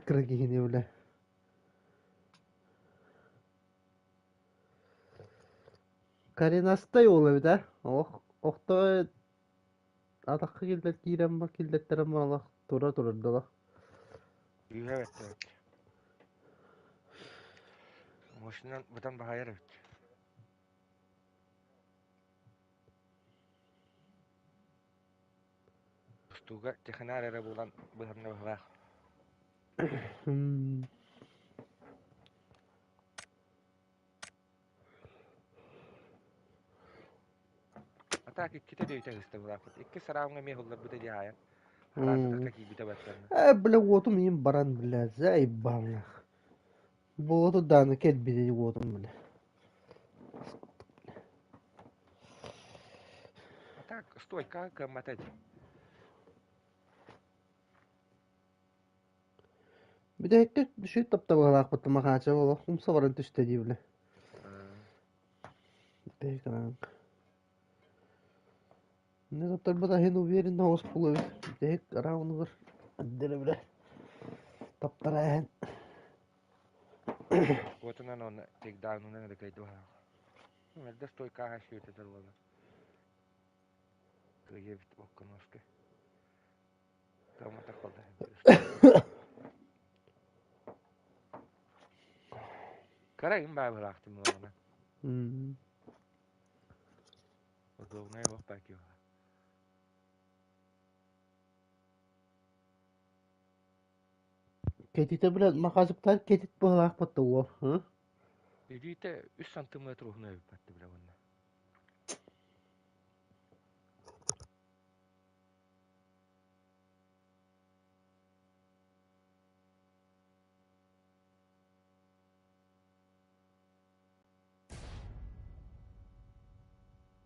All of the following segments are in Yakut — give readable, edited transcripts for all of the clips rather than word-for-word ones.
Кыра киһини бля. Коренастай уол эбит аа олох охто атахха киллэр киирэн киллэртэрэн баран олох тура турар да олох. Күүһэ бэрт эбит. Мощынан бытан баһайар эбит. Тустууга технарь эрэ буолан быһарна быһалаах. А так иккитэ дөйүтэ ыста былааппыт. Икки сараамҥа эмиэ ылларбыта дии хаайан. Араас атахха киирбитэ баттарна. Э, бля, уотум иһин баран, бля, заебал нах. Буолу дааны кэлбит уотум, бля. А так, стойка кыаммата дии. Бүтэһиккэ үчүгэй тапталлаахпыт Махача олох умса баран түстэ дии бile. Бүтэһик ранг. Не таптарбыт аһын уверенно оҕус буолабыт. Бүтэһик раундугар эрдэрэ билэ таптара эһэн. Уотунан уонна тейкдаунунан эрэ кыайдыбаһаах. Эрдэ стойкаҕа сүүртэтэр буолар. Кыайыа эбит Волконовскай. Кыамматах буолла. Кыра игин баабылаахтым буолаҕына. Удобнай олох баки Кэтитэ билэ махазыктар кэтит быһалаах батта уол. Илиитэ үс сантиметр уһун эбиппат билэ уонна.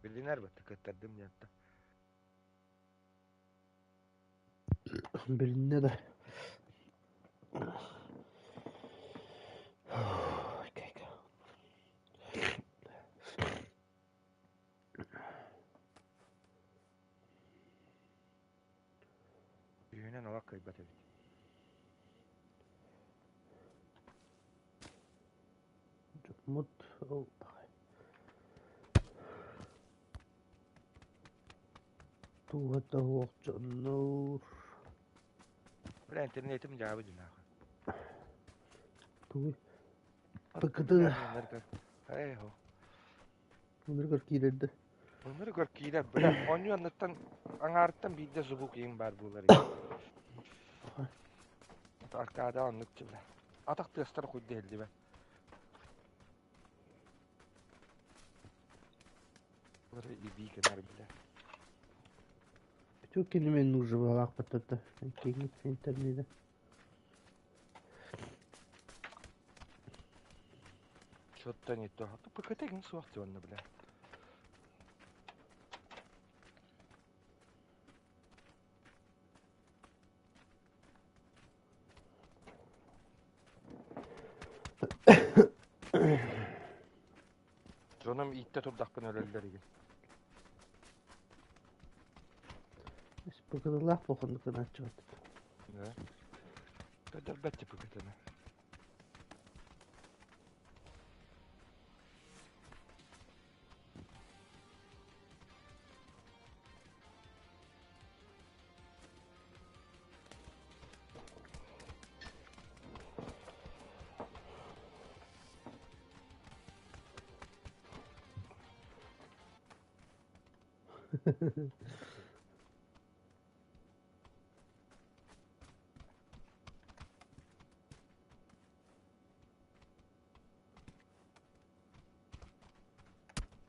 Билинэр батта кыттардым диэн Билиннэ да. Үһүнэн олох кыайбат эбит. Дьоммут ол туга да суох дьоннор. Бля, интернетим дьаабы дьинаах. Тугуй? Быкыты. Эй, хо. Өнөр киирэрдэ. Өнөр көр киирэр. Бля, оонньуу анныттан аҥаарыттан биирдэ звук иҥ баар буолар. Аркада оннук бля. Атах тыастар куйда иһиллибэт. Ибии кэнэр бля. Чү кинимен нужно было интернета. Что-то не то. ПКТ не суох онно, бля. Дьонум ииттэ турдахпын өлөллөр игин. ПКТлаах бохонну кынааччыбат. Да. Көдөрбөт ПКТны.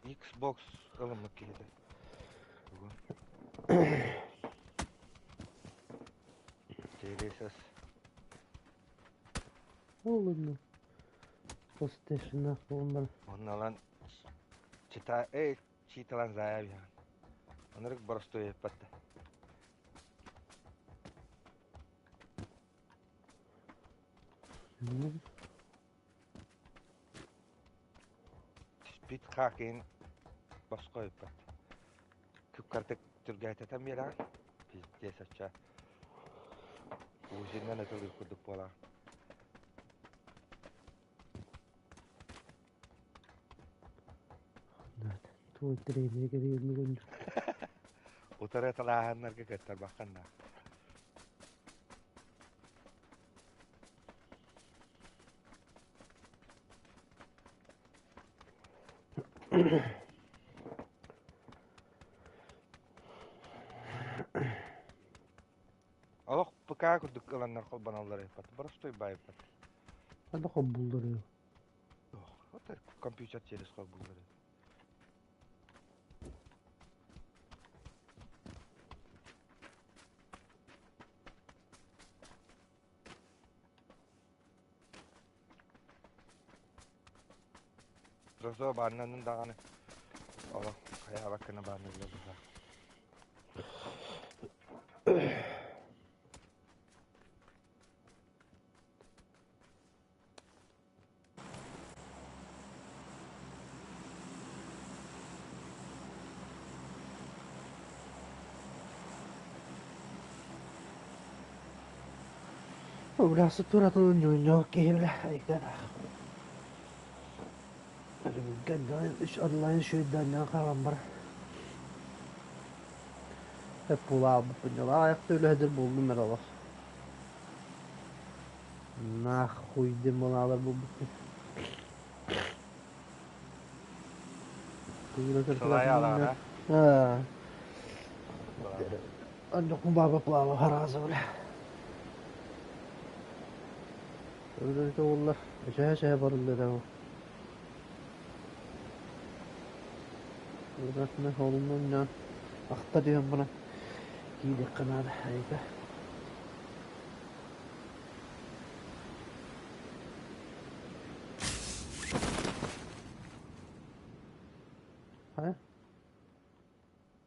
Xbox ылыммыт киһитэ. Series S. Холодно. PlayStation'ах буолан Онно ылан чита эй читалан заявлян. Онырык боростуой эппэтте. Спид хакин босхо эппэт. Күккартык түргээтэтэн биэрэҕин. Пиздец ачча. Узиннан ытылыр курдук буолаҕын. Туой тренер кэлиэн Утары талааһыннарга кыттарбаккын да. Олох ПК курдук ыланнар холбоналлар эппат. Боростуой баайбат. Ханна холбууллар Вот компьютер через холбууллар. Сосо бааннанын даҕаны олох хайаабаккына баанныллар быһа. Блясы туратын дьонньоох киһи бля үс онлайн шүйдэннэн хаалан бар. Эппулаабыппын дьолаайахта үлэһитир буоллум эрэ олох. Нахуй диэн буолаалар буолбуппун. Сылайа алаҕана. Оннукун баба плава харааза бля. Өлөрүтэ уоллар, өсөһө-өсөһө барыллар ол. Ырытына холуннан ахта түһэн баран киириэххэ наада айыка. Хайа?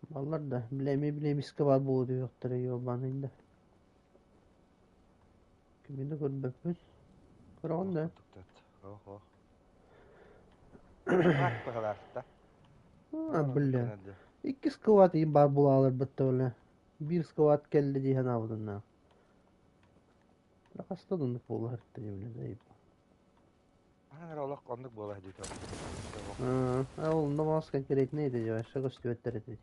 Баллар да, билэми билэмискэ баар буолуо түһүөхтэрэ ёбаный да. Кими да көрбөппүн. Көрөҕүн да? Ох, ох. Быһалаахта. А, бля. Икки сквад и баар булааларбыт да бля. Биир сквад кэллэ дии санаабытыннаах. Хаста да оннук буола сырытта бля заебал. Ахан эрэ олох оннук буола сылдьыта. Аа, ол онно маас конкретнай этэ дьэ, өссө көстүбэттэр этэ.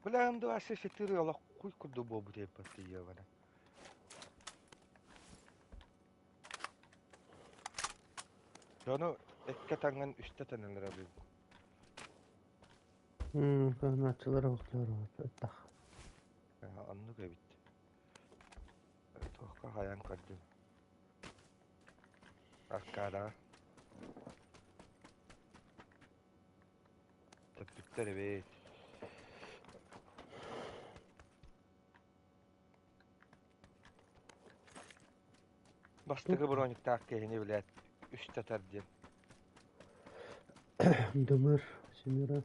Бля, дуасы сытыры олох куй курдук буолбут эппат тиийэбана. Дьону эккэ таҥан үстэ таналара бу. Кыһынааччылар оҕолор ыттах. Оннук эбит. Туохха хайаан көрдүм. Аркадаҕа. Төппүттэр эбит. Бастакы брониктаах киһини билээт үстэ тар диэн. Дымыр, Семера.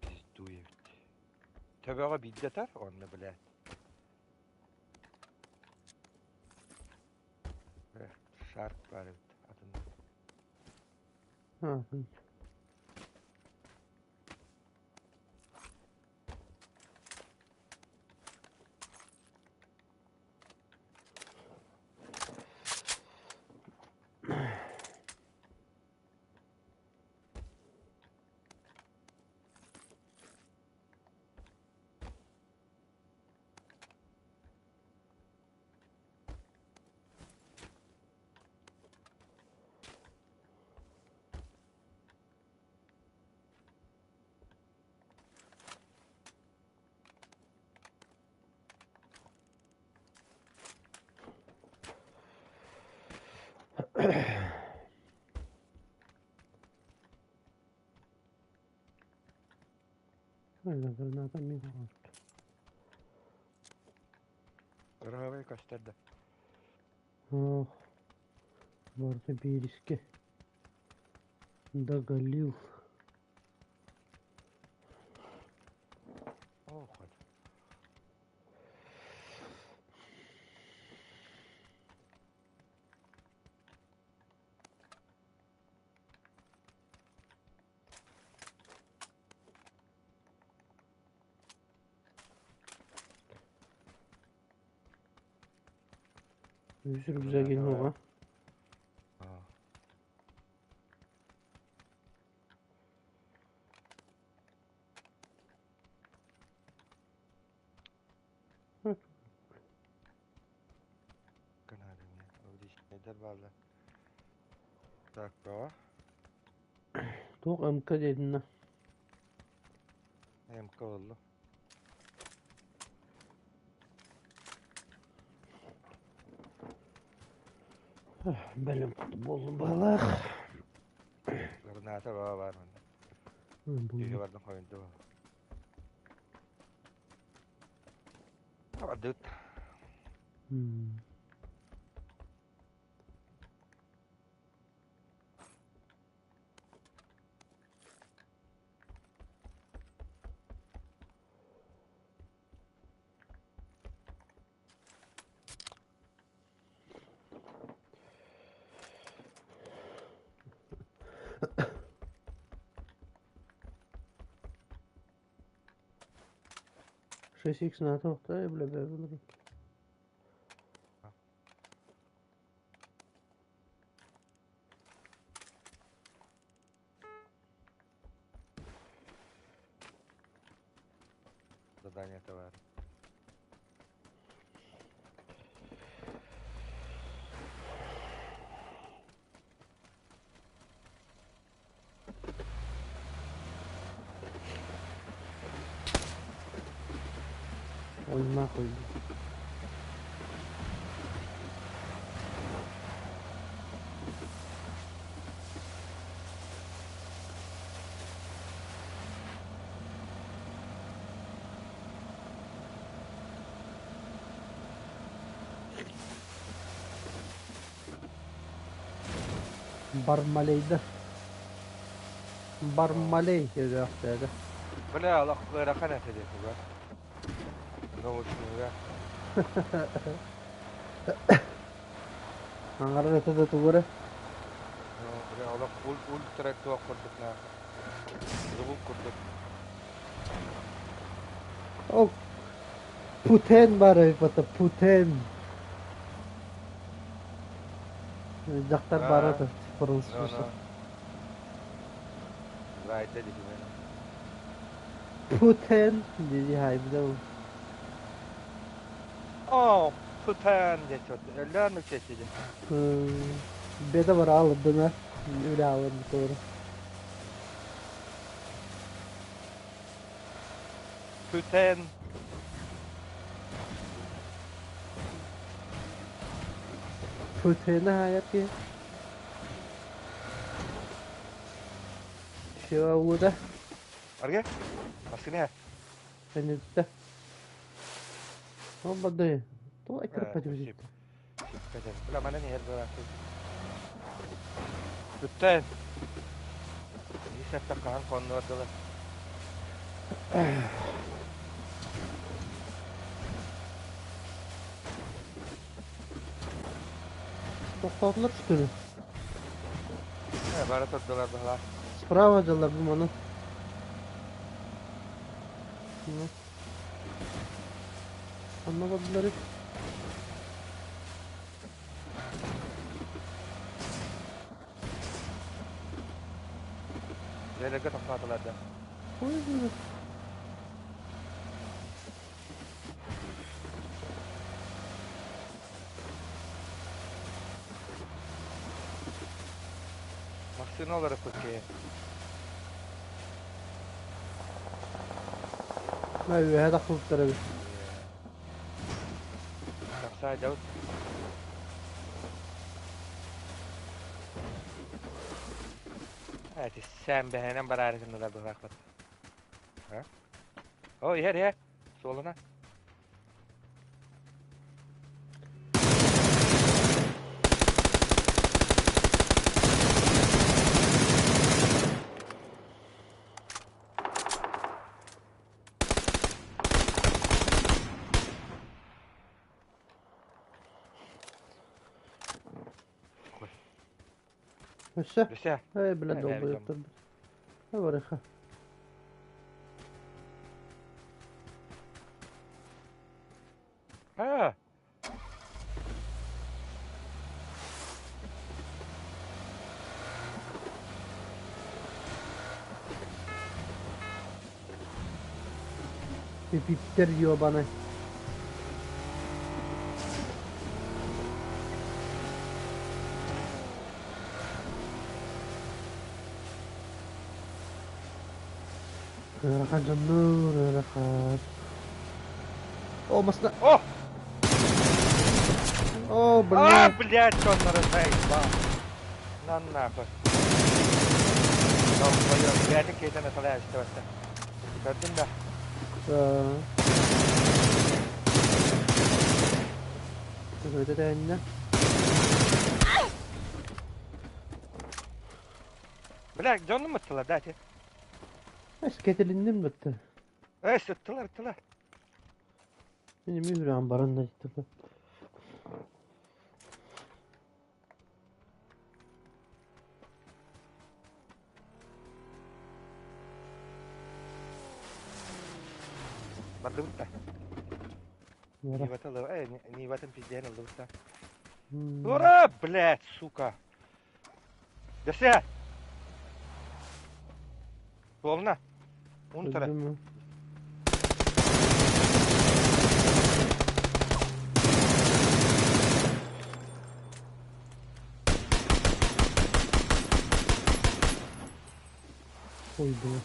Пиздуй эбит. Төбөҕө биирдэ тар, онно билээт. Шарк баар эбит атын. Кыраһабай көстөр да. Ох, барыта биэрискэ доголил. Ох, Үс рюкзагин оҕо. Так, то. Туох МК диэтиннэ? МК боллу. Бэлэм буоллум баалаах. Граната баа бар манна. Киһи бардым хойунду. Бардыт. Шесть икс на тоқтай, бля, бля, бля. Задание товар. Ой, нахуй. Бармалейда. Бармалей диэхтээдэ. Бля, олох ыарахан этэ диэки Научныйга. Аҥарар этэ да тугура. Бля, олох ультра туох курдук на. Звук курдук. Ол Путен баар эбит Путен. Дьахтар баара да француз. Зайда дии Путен дии хайбыда. О, Путен диэччи. Өлөөн үчэчи. Беда бар алыбына үлэ алын туора. Путен. Путена хаят ки. Все улуда. Арге? Маскыне. Кэнниттэ. Ол бады. То экреппет бит. Бля, манан иһэр бара. Путен. Исәптә каһан коннуордылар. Тоқтатылар что ли? Бара турдулар баһалар. Справа дьаллар бу маны. Онно бардылар. Дьэлэргэ тохтоотулар да. Ой, Массыына олоруппут киһи. Үөһэ тахсыбыттар эбит. Тахсаа дьабыт. Эти сәм бэһэнэн бараары гыннылар быһаахпат. А? О, иһэр иһэр. Суолуна. Өссө? Өссө? Эй, бля, долбоебтар. Барыха. А! Пипиттер ебаный. Ыарахан дьоннор, ыарахан. О, масна. О! О, А, блядь. блядь, он заебал. На нахуй. Долбоёб, блядь, кейтен аталаешь, Көрдүм да. Да. Бля, дьонум ыттылар, да, ти? Эскетилинним бытты. Эс, ыттылар, ыттылар. Мин мүрән баран да итте. Бардыбыт да. Ниватын пизден ылдыбыт да. Ура, блядь, сука. Десе! Туолна. Унтара. Ой, бля.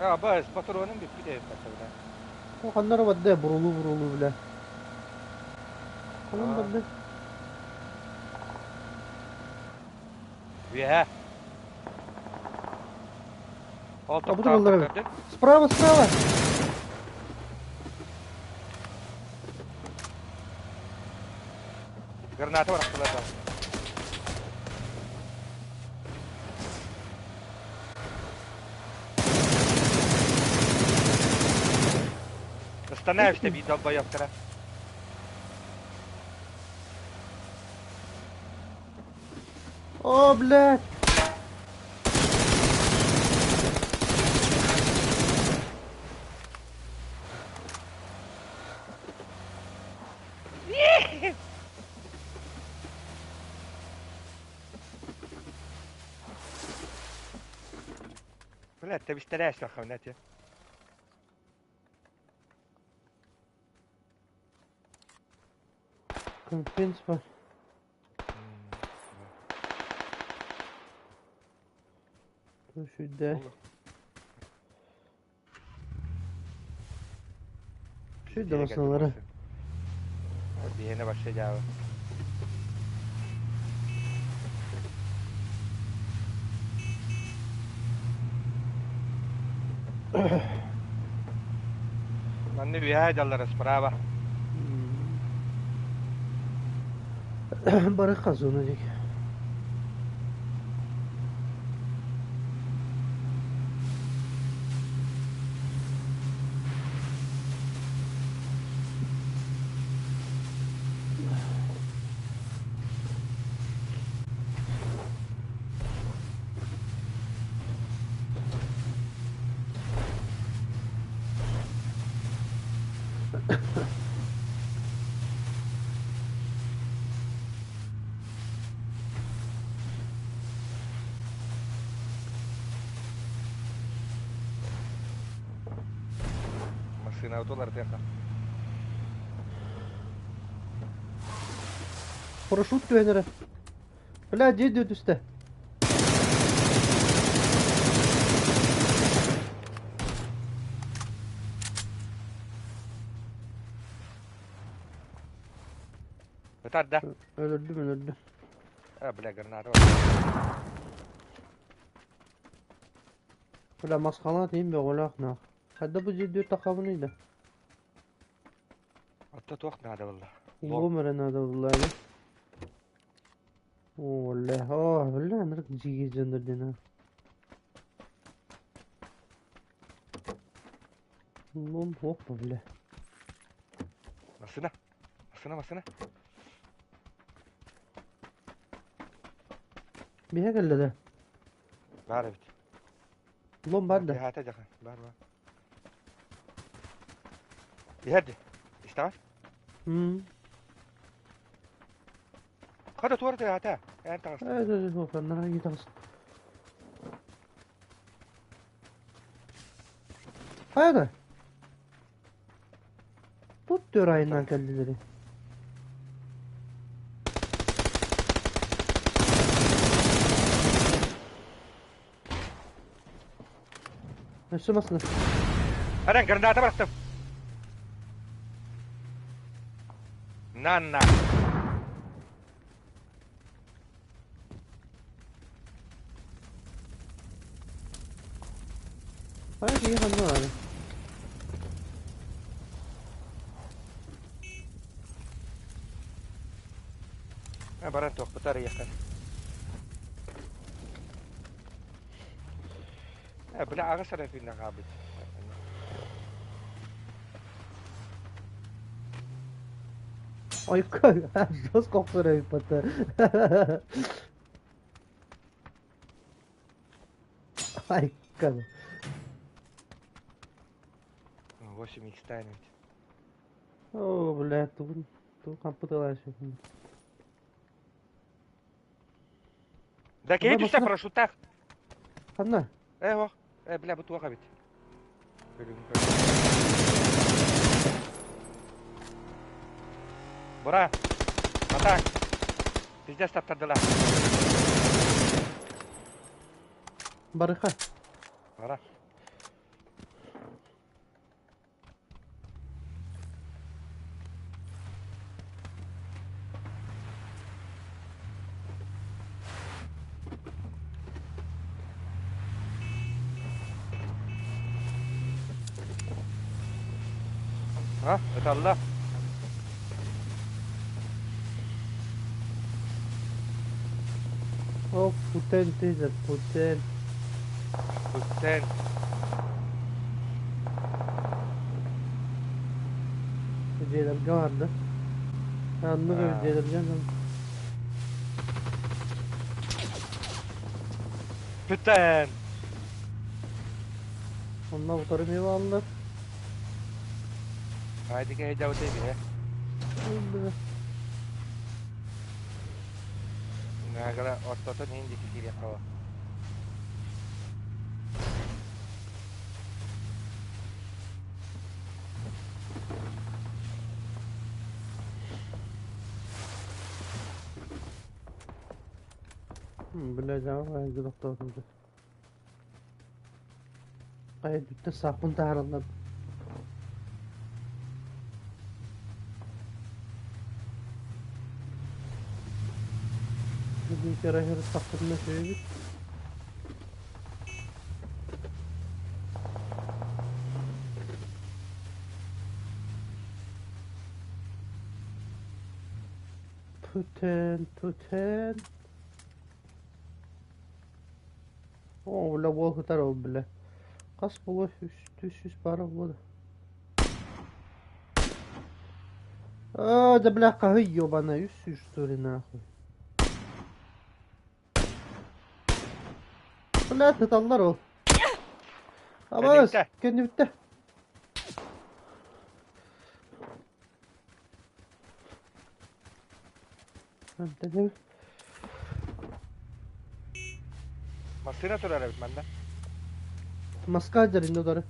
А, бас, патронum bitti de mesela. О, ханнара бадда бурулу бурулу бля. Ханан бадда. Үе. Ол А бу Справа, справа. Граната бырахтылар. Остановишься, бить долбоёб-тара. О, блядь! Блядь, ты бестеряешься, хавнете. Компенс бар. Сюда. Сюда масналары. Биһиэнэ вообще дьаабы. Манны үһээ дьаллара справа. Бары хазуна дик. Массыына утулар тыаха. Парашют түһэнэрэ. Бля, дьиэ түстэ. Ытар да? Өлөрдүм, өлөрдүм. А, бля, граната бар. Бля, масхалаан иһин бөҕөлөөх наах. Хайда бу дьиэ тахабыный да? Отто туох наада буолла? Лом. Лом эрэ наада буолла ини. Оо, бля, оо, бля, ынырык дьиги дьоннор диэн аа. Лом суох бу, бля. Массыына. Массыына, массыына. Биһэ кэллэ да? Баар эбит. Лом бар да? Тыаһаата дьахан. Бар, бар. Иһэр дии. Истэҕин? Хата туора тыаһаата. Эн таҕыстыҥ. Э, суох, аннара ии таҕыста. Хайа Тут түөр айынан кэллилэри. Өссө масына. Аран граната бырахтым. На-на. Хайа киһи ханна баар? Баран туохпутар ыйахтар. Бля, аҕыс эрэ күннэ хаалбыт. Ой, жестко охсор эбит Айка. 8 икс тайнуть. О, бля, тугун тугун хампыталааш. Да киһи түстэ парашюттаах. Ханна? Э, ох. Э, бля, бу туох эбит. Бура! Атак! Пиздец таптардылар. Барыха. Бара. А, ыталла. О, Путен тизер, Путен. Путен. Дьиэлэргэ барда. Аннык эбит дьиэлэргэ Путен. Онно утары эмиэ бааллар. Хайди кэһэйдээбит эбиһэ. Наагала ортотун иһин диэки киириэххэ ол. Бля, дьаҥа тохтоотум. Хайа бүттэ сааппын таһаараллар. Бүгүн кыра сырыттахпытына үчүгэйбит. Путен, Путен. Оо, бля, буол сытар ол, бля. Хас буолуо үс, үс баара буолуо да. А, да бля, хаһый ёбаный, үс что ли нахуй. Бля, сыталлар ол. Абаас, Кэннибиттэ. кэннибиттэ. Антон Массыына турар эбит манна. Москва дьарында утары.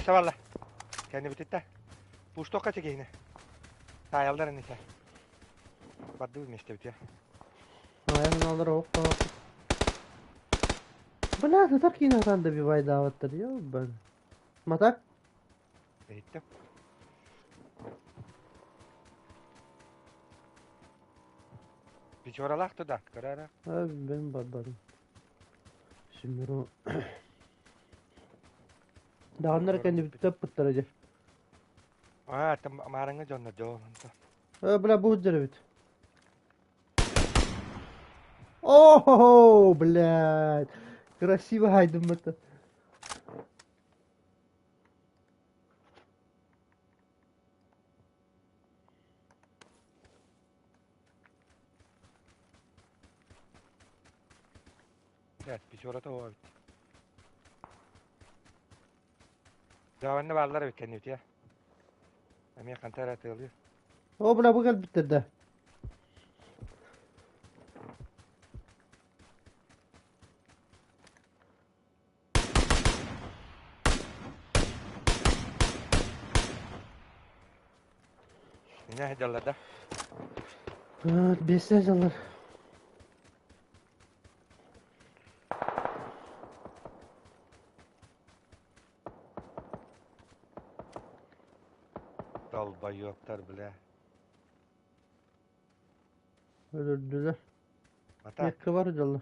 Өссө барла. Кэннибититтэ. Пуштокка чекиһинэ. Таайаллар инитэ. Бардыбыт миэстэбитигэр. Айан алар оох. Бля, сытар киин атан добивайдаабаттар, ёбан. Матак? Иһиттим. Печоралаах туда, көрө Ben барбарым. Şimdi Даҕаннар кэннибиттэн ыппыттара дьэ. Аа, маарыҥҥа дьоннор дьоо. Бля, бу сылдьар эбит. О, блядь. Красиво хайдыммыт. Блядь, печората оо эбит. Даҕанна бааллар эбит кэннибитигэр. Эмиэ ханта эрэ тыалыыр. О, бля, бу кэлбиттэр да. Инэ сылдьаллар да? Биэстэ сылдьаллар. Долбоёбтар, бля. Өлөрдүлэр. Ата. Екки бар дьаллар.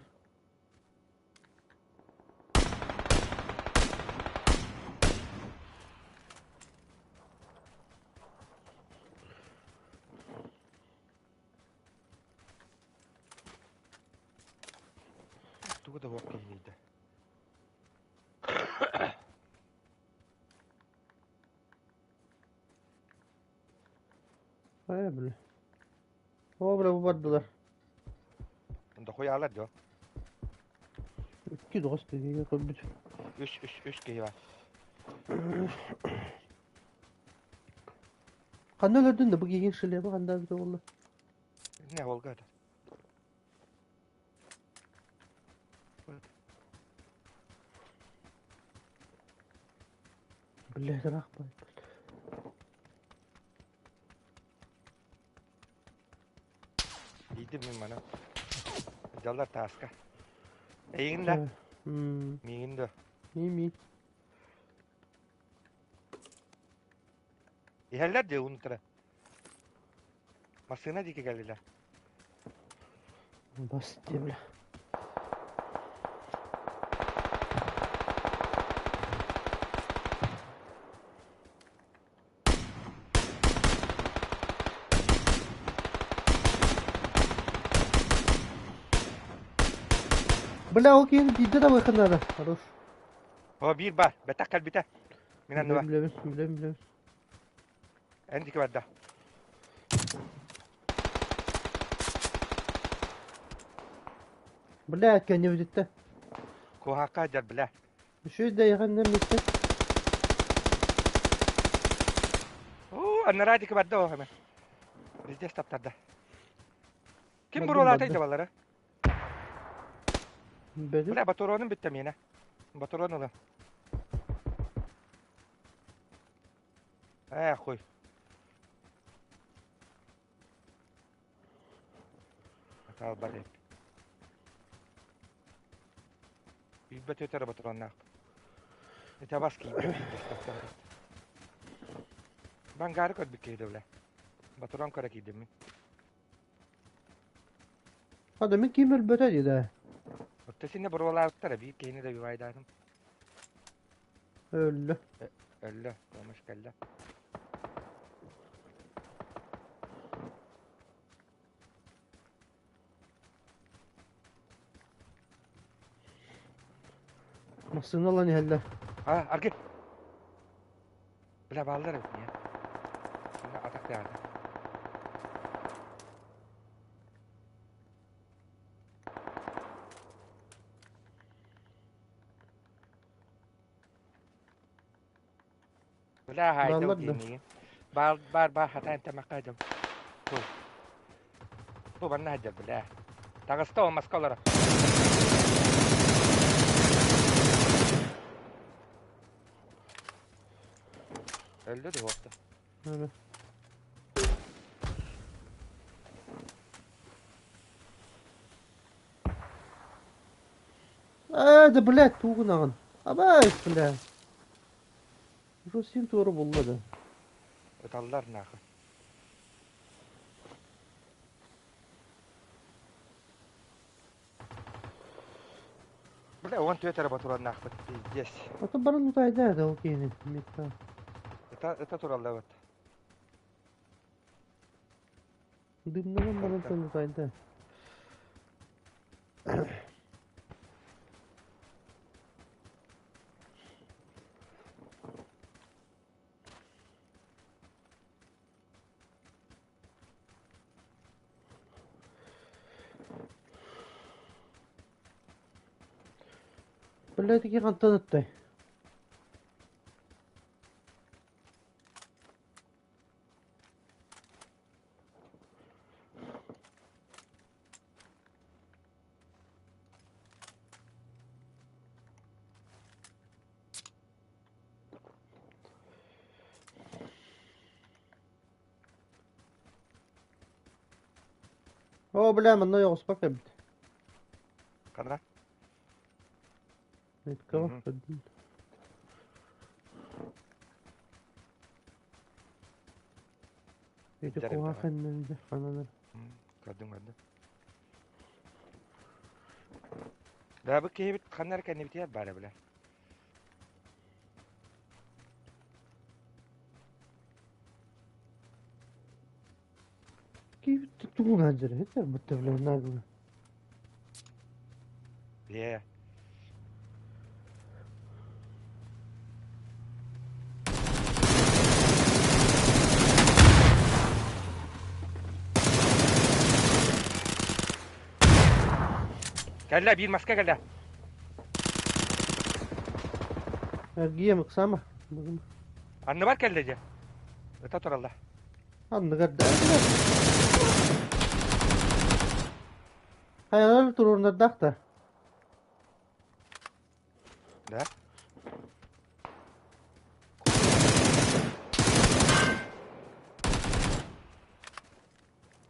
Тугу да буох киһилийдэ. Хайа бile. О, бля, бу бардылар. Дохуйаалар дьо. Икки доҕос киһигэ көрбүт. Үс киһи бар. Ханна өлөрдүн да бу киһин шлема ханна эбитэ буолла? Не Волга это. Блядь, ыраах бай. Иидим мин маны. Дьаллар тааска. Эйигин да? Миигин да. Ми-ми. Иһэллэр дии унутара. Массыына диэки кэллилэр. Бас дии, бля. Бля, ол киһини биирдэ да выход надо. Хорош. О, биир бар. Бэтэх кэлбитэ. Мин анныба. Билэбин, билэбин, билэбин. Эн диэки барда. Бля, кэннибититтэ. Куһаакка дьар, бля. Үчүгэй да эйиэхэ миттэ. Оо, анараа диэки барда оо эмэ. Везде таптарда. Ким Бардым, буруолаатай бардым. дьабаллара? Бэдим. Бля, батуронум бүттэ миэнэ. Батурон ылым. Ээ, хуй. Атаалбат эбит. Билбэт өтөрө батуроннаах. Ити абас киирбит биирдэстэхтэр. Бангары көрбүт киһи бля. Батурон көрө киирдим мин. Хада мин ким өлбөтө дии да. Отто синне буруолаабыттара биир киһини да бивайдаатым. Өллө. Өллө, помощь кэллэ. Массыына ылан иһэллэр. А, аргы. Бля, бааллар эбит не. Атах тыаата. Бля, хайда Бааллар да. диэниги. Баар баар баар хатаан тамакка дьом. Бу. Бу манна сылдьар, бля. Таҕыста ол маска олоро. Өлдө да уохта. Өлө. Да, блядь, тугунаҕын? Абай, бля. Уже син туора булла да. Ыталлар нахуй. Бля, 14 эрэ ботуруоннаахпыт, пиздец. Ата баран утайда да ол киһини. Микка. Ыта, ыта тураллар вот. Дымнанан баран тон утайда. Блядь, ики хантан ыттай? Оо, бля, манна ойоҕоспор кэлбит. Ханна? Меткаҕа көрдүм. Ити куһаҕан кэннинэ ханан Көрдүм, көрдүм. Да, бу киһибит ханна эрэ кэннибитигэр баара бile. Киһибит тугунан дьэрэ, будто бля нагло. Бээ. Кэллэ, биир маска кэллэ. Эргийэм ыксаама. Анныбар кэллэ дьэ. Ыта тураллар. Анныгар да. Хайалар туруорунардаах да. Да?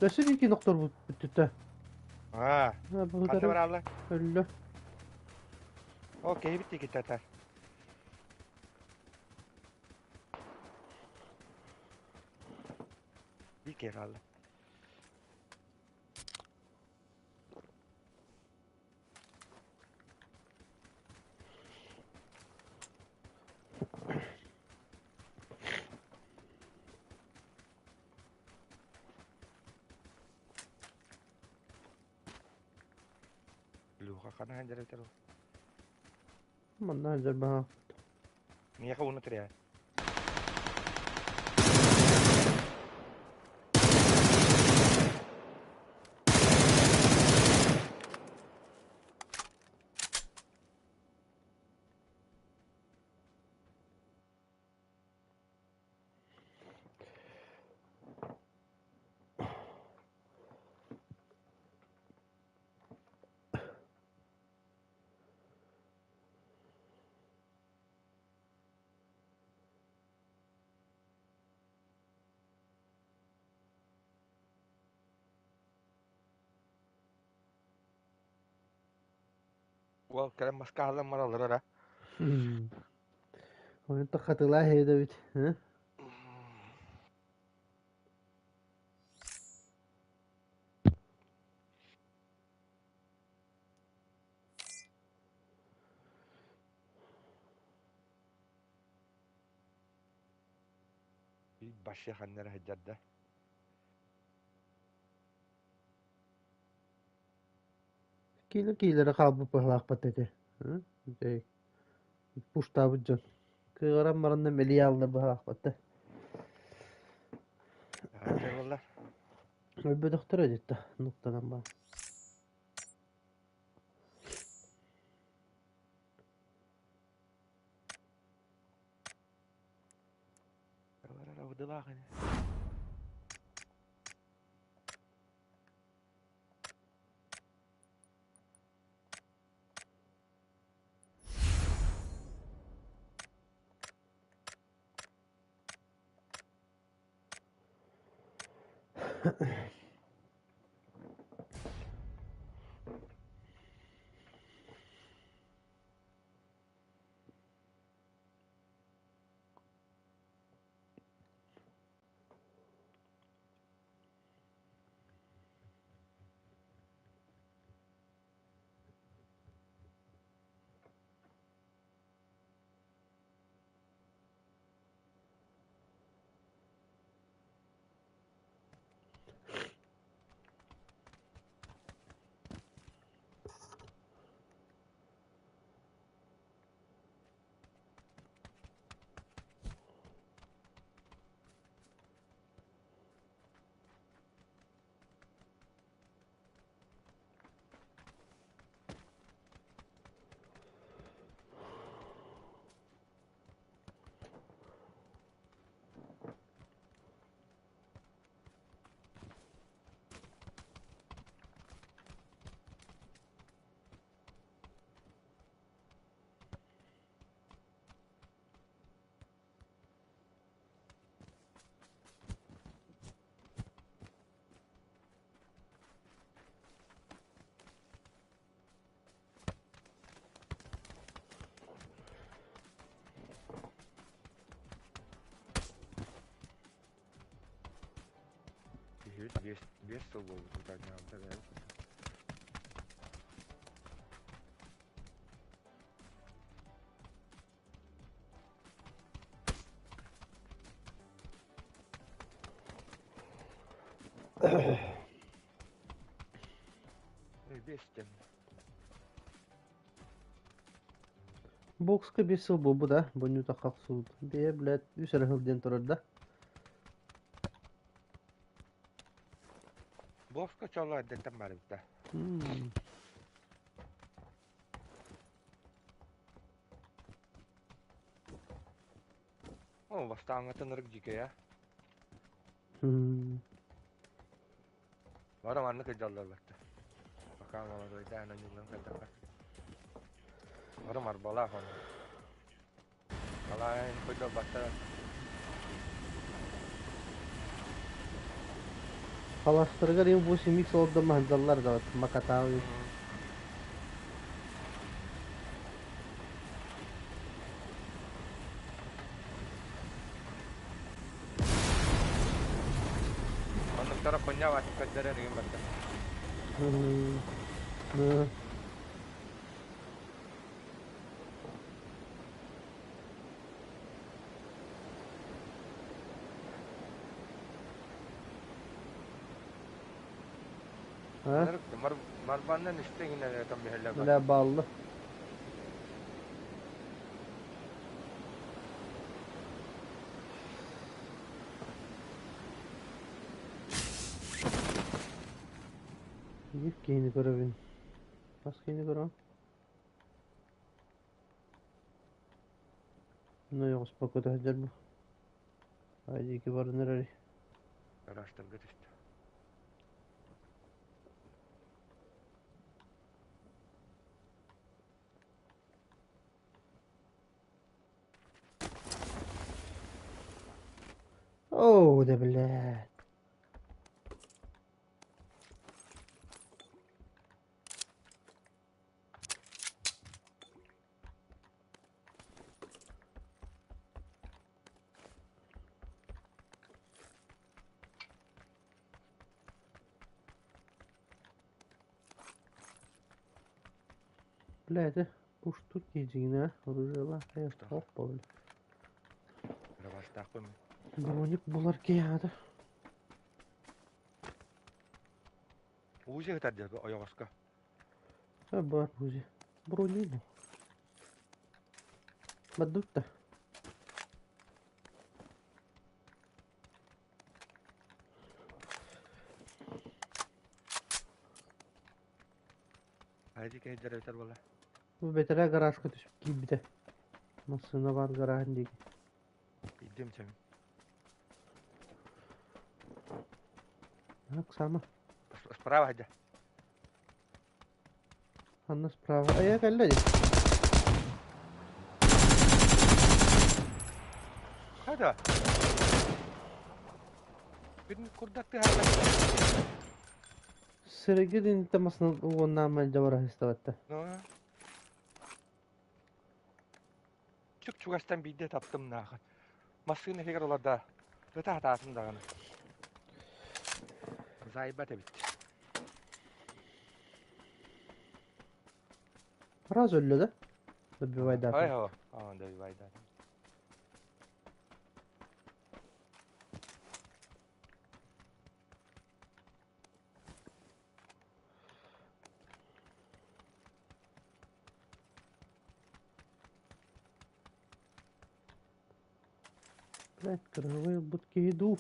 Өссө биир нохторбут бүттүтэ. Аа, ханна бараллар? Өллө. О, киһибит тикитата. Биир киһи хаалла. Люха хана сылдьар эбитэ дуу? Манна сылдьар баҕа. Миэхэ уну тирээн. Уол кэлэн маска аһыллан бараллар ара. Онон хатылаа эбит. Башья ханна эрэ сылдьар да. Киилэ киилэрэ хаалбыт быһалаахпыт этэ. Пуштаабыт дьон. Кыаҕыран баран да мэлийэ ааллар быһалаахпыт да. Буолла. Өлбөтөхтөрө дьиттэ нуктанан баран. Биэс сыл буолбут утарньаабыта бэйэбит. Биэстэн. Бокска 5 сыл буолбут а, бу хахсуут. Бэйэ, блядь, үс эрэ сыл диэн турар да. Бокска чоло эрдэттэн баар эбит да. О, бастааҥҥытын ырык дьикэйэ. Бары маннык ыдьаллар батта. Пока молодойдаан аньыллан кайдахха. Бары марбалаах ону. Алаайын койдол баттара. Халастарыгар им 8 икс олордон маһындаллар да макатаабы. Оннуктара конья ватып көрдөрөр игин барда. А? Марбаннан үстэ гинэ там биһэллэр Бля, баллы. Биир киһини көрөбүн. Хас киһини көрөҕүн? Ну, оҕуспакка сылдьар бу. Ай диэки баран эрэр. Гаражтарга түстэ. Оо, да блядь. Бля, это пуштут дьиҥнээх оружиелаах опа, бля. Рабастаахпын. Броник булар киһи аата. Узи ытар диэки ойоҕоско. Бар Узи. Броник бу. Баддут да. Айди кэйдэр өтөр буола. Бу бэтэрээ гаражка түспүт киирбитэ. Массыына баар гарааһын диэки. Иддим чэм. Так, сама. Справа хайда. Анна справа. А я кэллэ дии. Хайда. Бүтүн курдат тыһарга. Сирэйгэ динитэ массыына уоннаамай дьабараһыстабатта. Чук чугастан биирдэ таптым наахан. Массыына иһигэр олорда. Ыта хатаатын даҕаны. Зайбат эбит. Раз өллө да? Добивай Ай хо. Аа, добивай да. Блядь, кыргыбай ылбыт киһи дуу.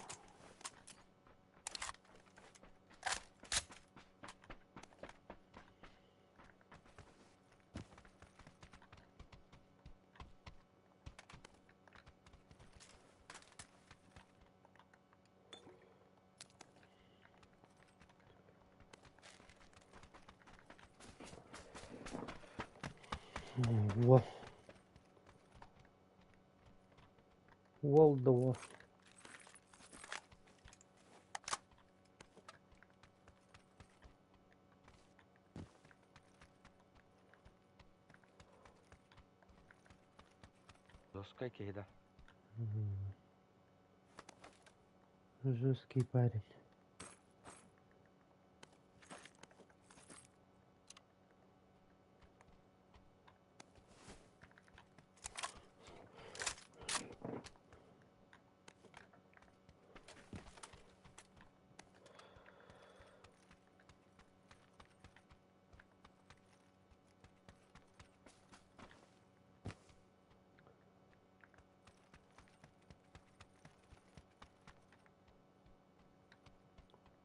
Уол. Уол да уол. Доска киһи да. Жесткий парень.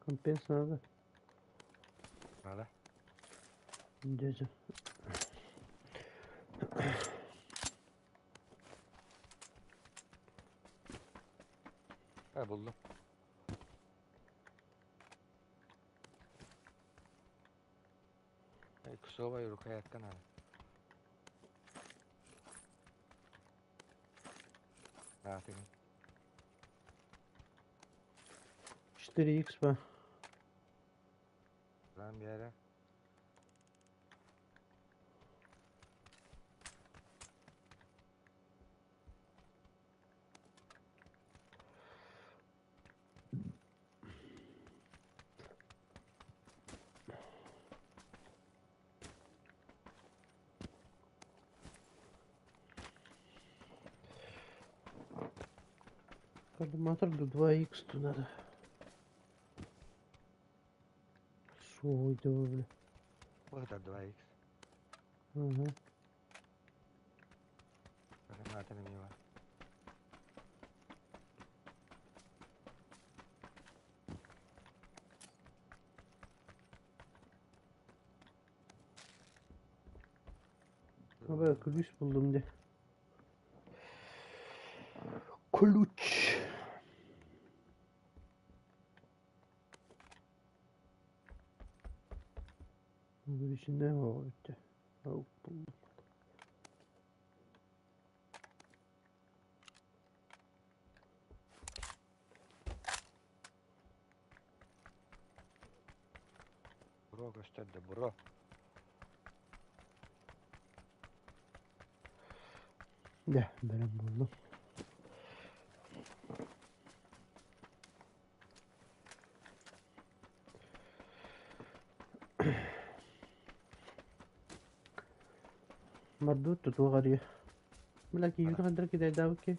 Компенс надо. Надо. Дядя. Ha buldum. Ay kusura рукоятка надо. Да, ты. 4х по. Lan bir yere. Коллиматор до 2х то надо. Свой бля. Вот это 2х. Ага. Коллиматор мимо. Haber ключ buldum de. Ключ. Bunun içinde mi var bitti? Yok buldum. Bro gösterdi bro. De ben buldum. مردود تتوغري ملاكي Ana. يوتو عندك كده داوكي.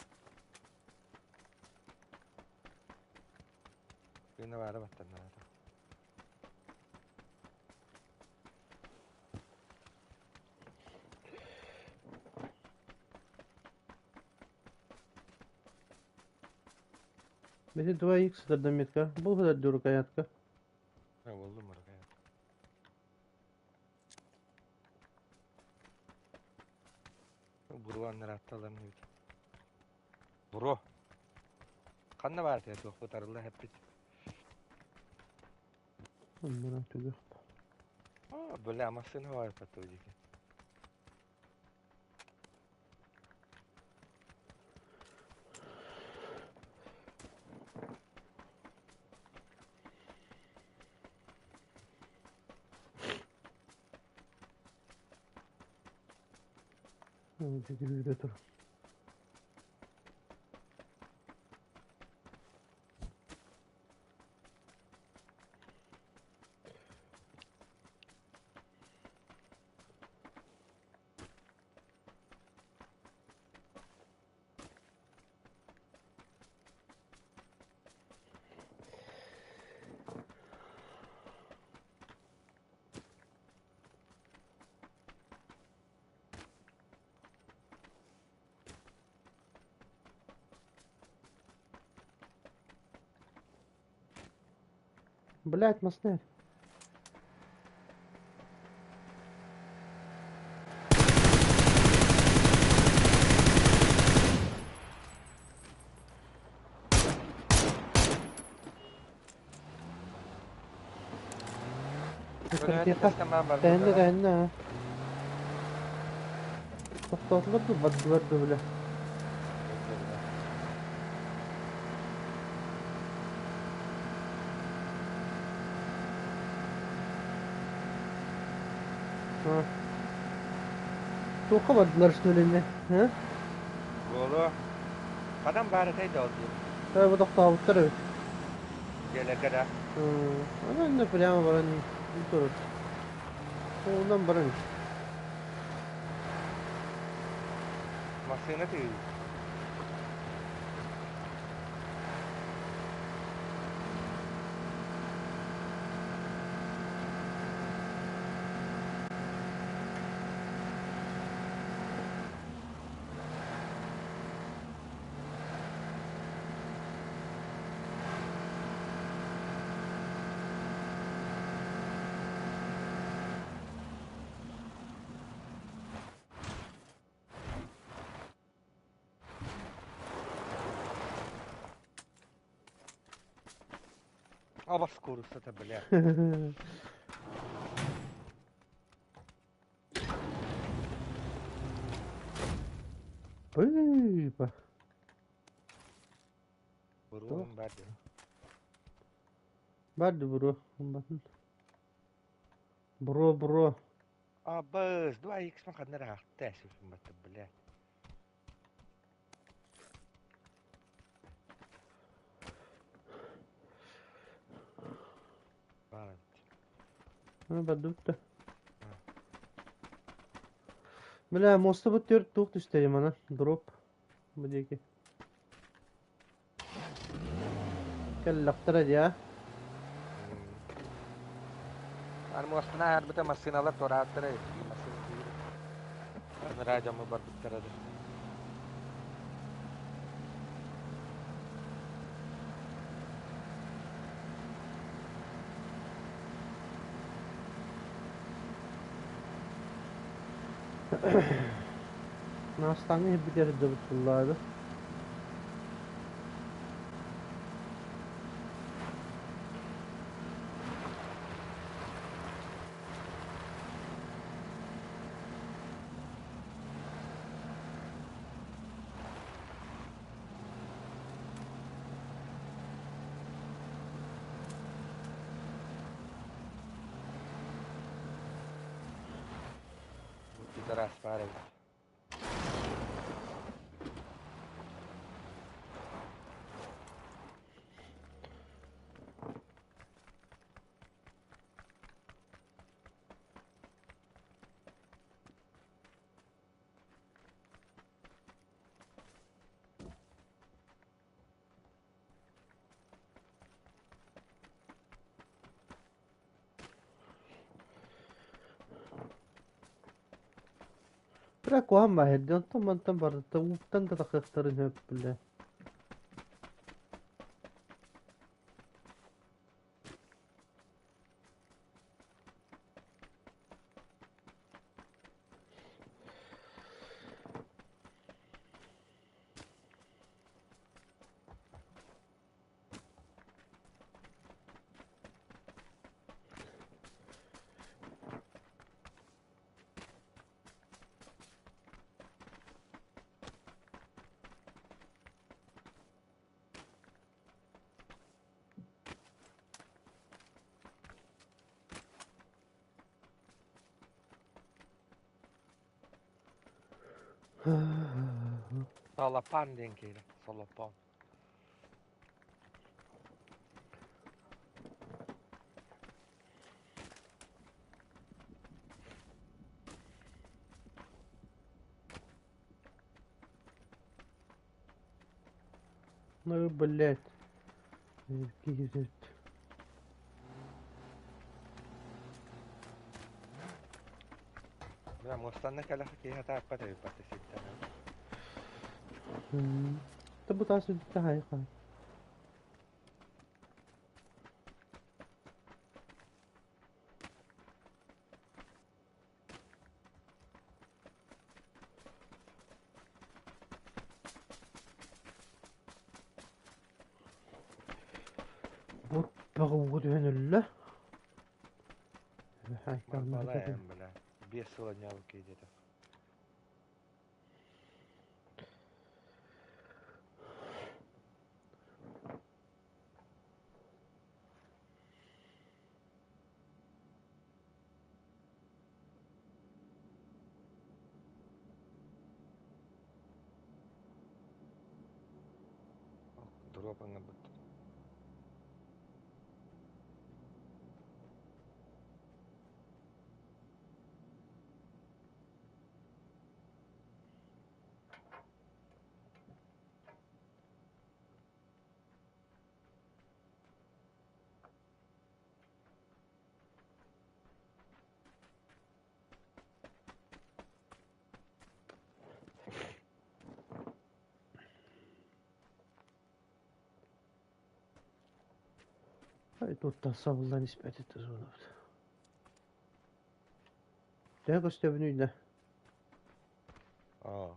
Birine var battım ben. Бете 2х дардаметка. Бұл kadar рукоятка. Ha buldum rukayat. Burvanlar hattalarını yut. Bro. Kanna var diye çok tarıldı hep bit. Ondan tügü. Aa böyle amasını var patlayıcı. Tügü tur. Блять, маснер. Тәһәнне тәһәнне. Тоқтатылыр ды баддылар ды бля. Ha. Тоққа бардылар что ли не? Ha? Bolu. Adam bari teyze oldu. Ha bu тоқтабыттар evet. Gele kadar. Ана прямо баран турur. Ondan баран. Masını tüy. Абас кууруссата бля. Быыба. Буруом бар дии. Бар да буруо. Буруо буруо. Абыс, 2x мин ханна эрэ аахта сүүрбэттим бля. Баар эбит. Бардыбыт да. Бля, муостабыт түөрт туох түстэйим ана, дроп. Бу диэки. Кэллэхтэрэ дии, а? Аны муостаны аарбыта массыыналар туорааттара массыына киирэ. Анараа дьомму барбыттара да. Наастааҥҥа иһирбитигэр сылдьабыт буоллаҕа Бу пидорас баар эбит. Бля, куһаҕан баһырдыы, онтон мантан барыта ууттан да тахсыахтарын сөп, бля. Солопан диэн киирэ. Солопон. Ну, блядь. Киһи Бля, муостанна кэлэх киһи атааппат эбиппат ситтэн. Та бу таас үрдүттэн хайы Бу ууга түһэн өллө. Балайым, бля. Биэс сыл анньаабыт киһи диэтэх. Дроп ыҥырбыт. Туттан сабыллан испэт этэ суонабыт. Төһө көстөбүнүй да? Аа.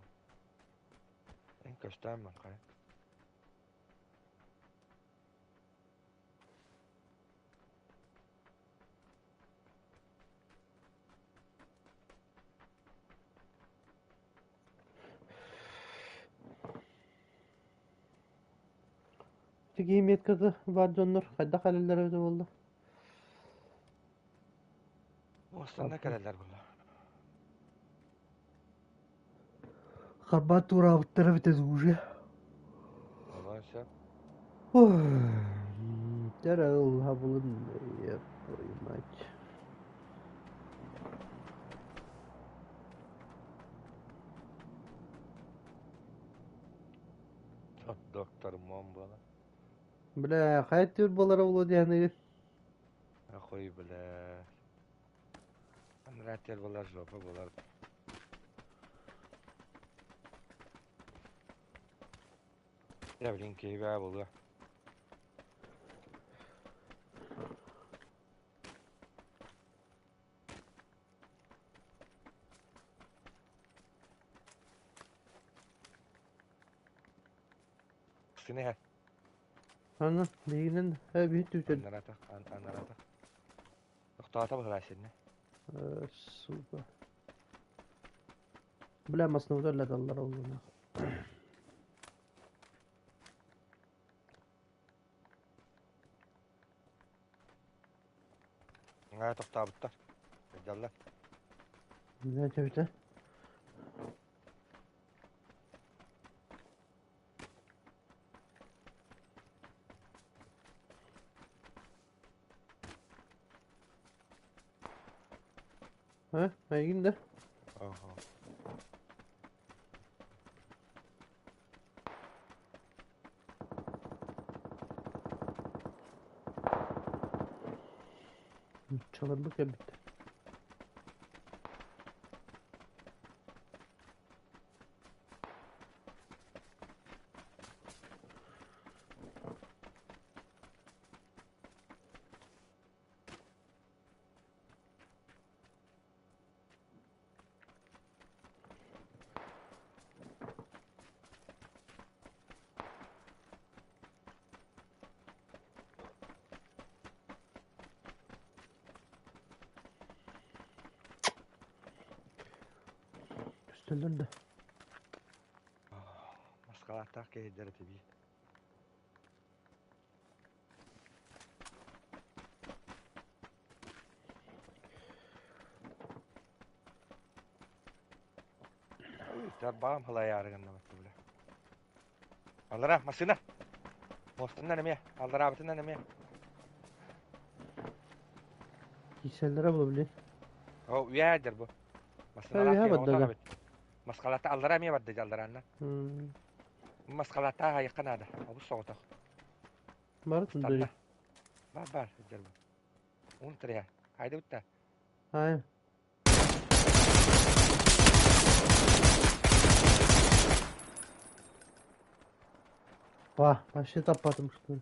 Эн көстөөн хайа. Тигии метката баар дьоннор хайдах кэлэллэрэ эбитэ буолла? Муостанна кэлэллэр буолла. Харбаат туораабыттара эбитэ уже. Онон сөп. Дьэ ыллаһабылын еп твою мать. Доктор Мом буолар. Бля, хайа түр буолара буолуо диэхиныгын? Ахуй, бля. Анратель буолар, жопа буолар. Я, блин, киһи буолуо. Сыны иһэр. Аны биһигинэн биһи түүтэн. Аннаратах, аннаратах. Тохтоото быһылаа синне. Сука. Бля, масныгы өллөталлар оллуна. Ҥаа тохтообуттар. Сылдьаллар. Не чөбүтэ? Һэ, эйигин да? Ага. Чаларбыт кэлбиттэр. Көстөллөр да. Маскалааттаах киһи этибии. Тарбаҕым халайаары гыннабатты бile. Аллара машина. Мостунан эмиэ, аллараабытынан эмиэ. Киселлere була О, үйәдер бу. Үйэ барда да. Маскалата аллара эмиэ барда аллараанна. Маскалата хайыкка наада. Обус соҕотох. Бар тундури. Бар бар дер бу. Ун тырыа. Хайда бутта. Ай. Па, вообще таппатым что.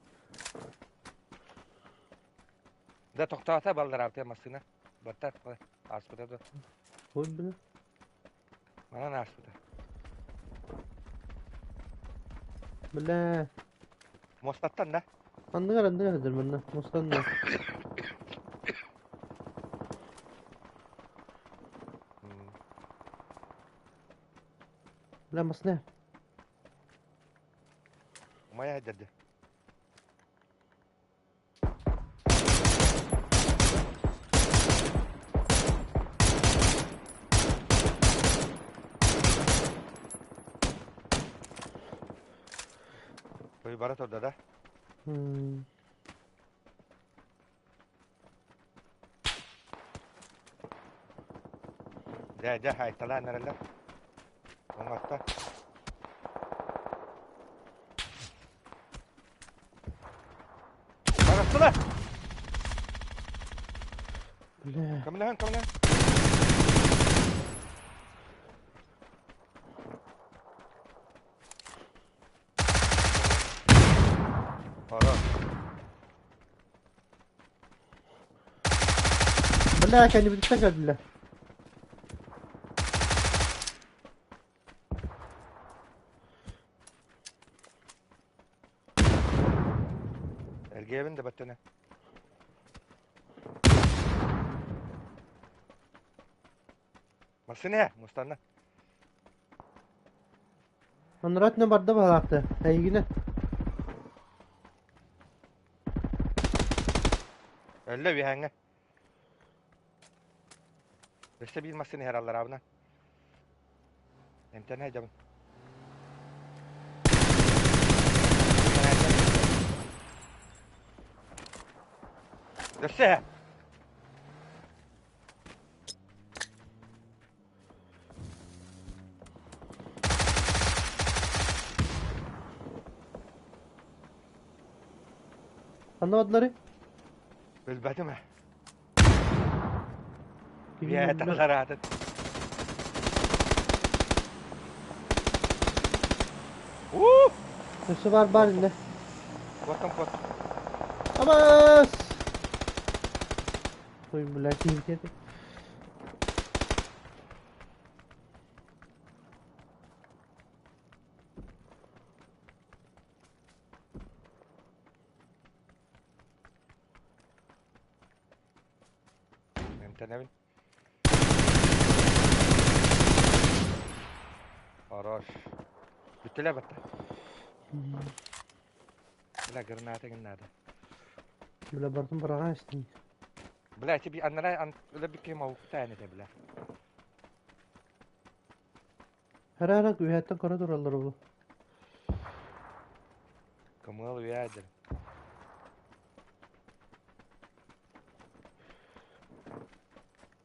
Да тохтоото баллараабыта массыына. Баттар ааспыта да. Ой, бля. Манан ааспыта. Бля. Муостаттан да? Анныгар анныгар эдэр манна. Муостан да. Бля, масне. Умайа эдэрди. Ой, бара турда да? Дьэ, дьэ, айталаан эрэллэр. Оҥотто. Таҕыстылар! Бля. Көмөлөһөн, көмөлөһөн. Хорош. Бля, кэннибититтэн кэллилэр. Эргиэбин да баттана. Массыына, мустанна. Анраатына барда баһаахта. Эйигинэ. Өллө үөһээҥҥэ. Өссө биир массыына иһэр аллараабына. Эмтэнэ сылдьабын. Өссө иһэ. Ханна бардыларый? Билбэтим ээ. Үөһэ талараатын. Уу! Өссө баар баар иннэ. Куоттум куоттум. Абас! Ой, бля, киһи Эмтэнэбин. Хорош. Бүттүлэр батта. Бля, граната гыннаада. Бля, бардым быраҕан истин. Бля, ити би аннара өлө бүккем ауктаан этэ, бля. Хара-хара үһэттэн көрө тураллар ол. Кымыал үйээдир.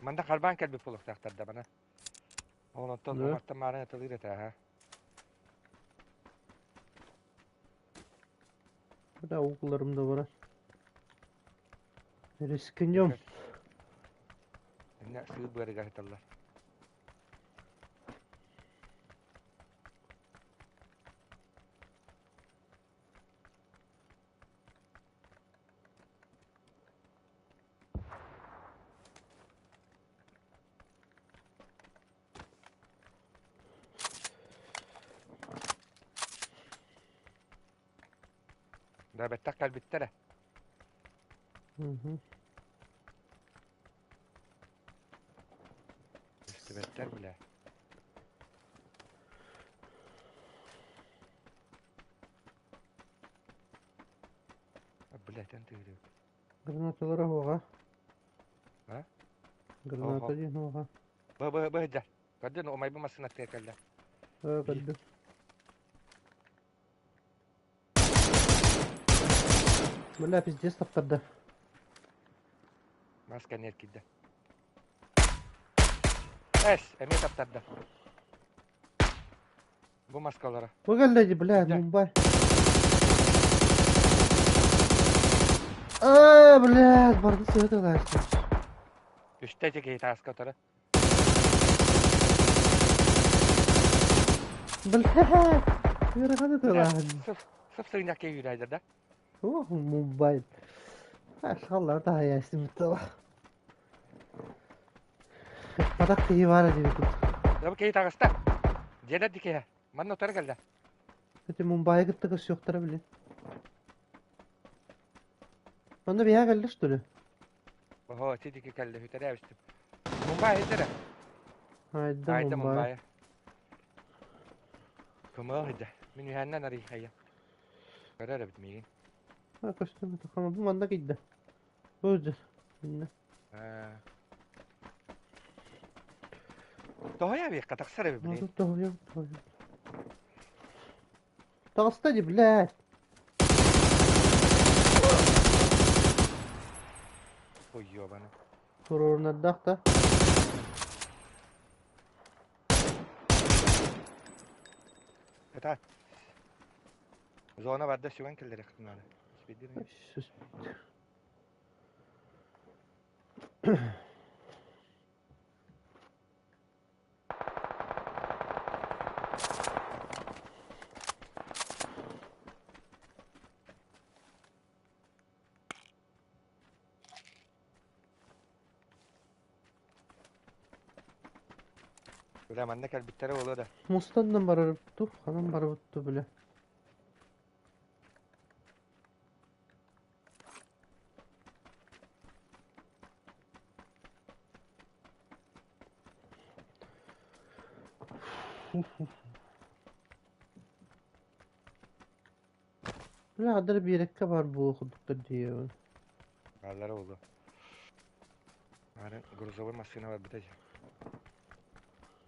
Манда харбаан кэлбит буолуохтаахтар да бана. Ол онтон умартан маарын атылыыр этэ аха. Бля, укуларым да барар. Рискнем. Инне сыыр быарыгар сыталлар. Да бэттэх кэлбиттэрэ. Мгм. Көстүбэттэр бile. Блядь, тыырык. Гранаталара оҕа. А? Граната диэн оҕа. Б б б дьэ. Көрдүн умайбы массыына кэллэ. Көрдүм. Бля, пиздец таптарда. Мас кэнниэр киирдэ. Эс, эмиэ таптарда. Бу маскалара. Бу кэллэ дии, бля, Мумбай. Аа, блядь, барды сыһыт ылааччы. Үстэ ити киһи тааска утары. Блядь, ыарахан ытылааһын. Сып сыгынньах киһи үүрээдэр да? Ох, Мумбай. Ашхаллар таһайаастым тыла. Падак киһи баар диэбит. Бу киһи таҕыста. Дьиэлэр дикиһэ. Манна утары кэллэ. Эти Мумбайы кытта көрсүөхтэрэ били. Манна биһиэхэ кэллэ что ли? Оһо, ити дики кэллэ, үтэрэ эбистим. Мумбай иһитэрэ. Айда Айда Мумбай. Мумбай. Кымыл иһдэ. Мин үһэннэн арыйхайа. Көрөр эбит миигин. А, көстүм, бу манна кийдэ. Бу дьэ. Иннэ. Тоһуйа биэххэ тахсар эбит блин. Тоһуйа, тоһуйа. Таҕыста дии, блядь. Ой, ёбаны. Туруорунардаах да. Это зона барда сүгэн кэллэриэххитин наада. Сүс. Бля, манна кэлбиттэрэ буолуо да. Мустаннан барарыпту, ханан барыбытту бile. Бile хаддар биэрэккэ баар буолуо курдуктар диэбин. Бааллара буолуо. Аны грузовой массыына барбыта дии.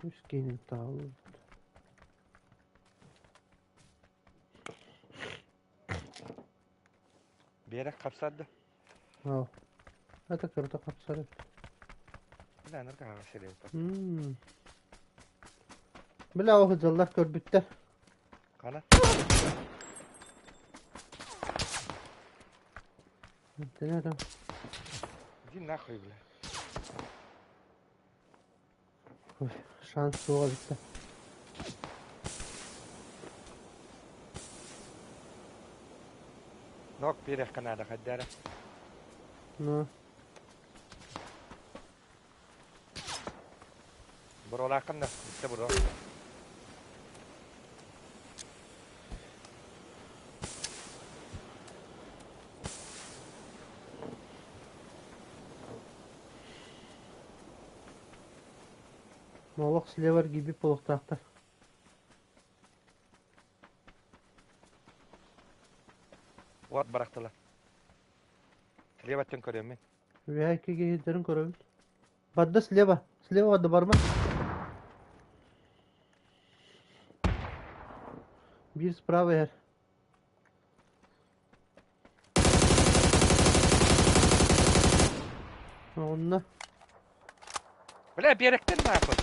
Үс киһини тааллыбыт. Биэрэк хапсар да? Оо. Это круто хапсар эбит. Бля, анарга сири М. Бля, ол дьыллар көрбүттэр. Хана? Тэнэрэ. Иди нахуй, бля. Ой, шанс суох эбит да. Нок биэриэххэ наада хайдара. Ну, Буруолааххын да, бүттэ буруо. Олох слева гибит буолуохтаахтар. Уот барахтылар. Слеваттан көрөммүн. Үөһэ икки киһилэрин көрөбүт. Барда слева. Слева барда барма. Биир справа иһэр. Онно. Бля, биэрэктэн нахуй.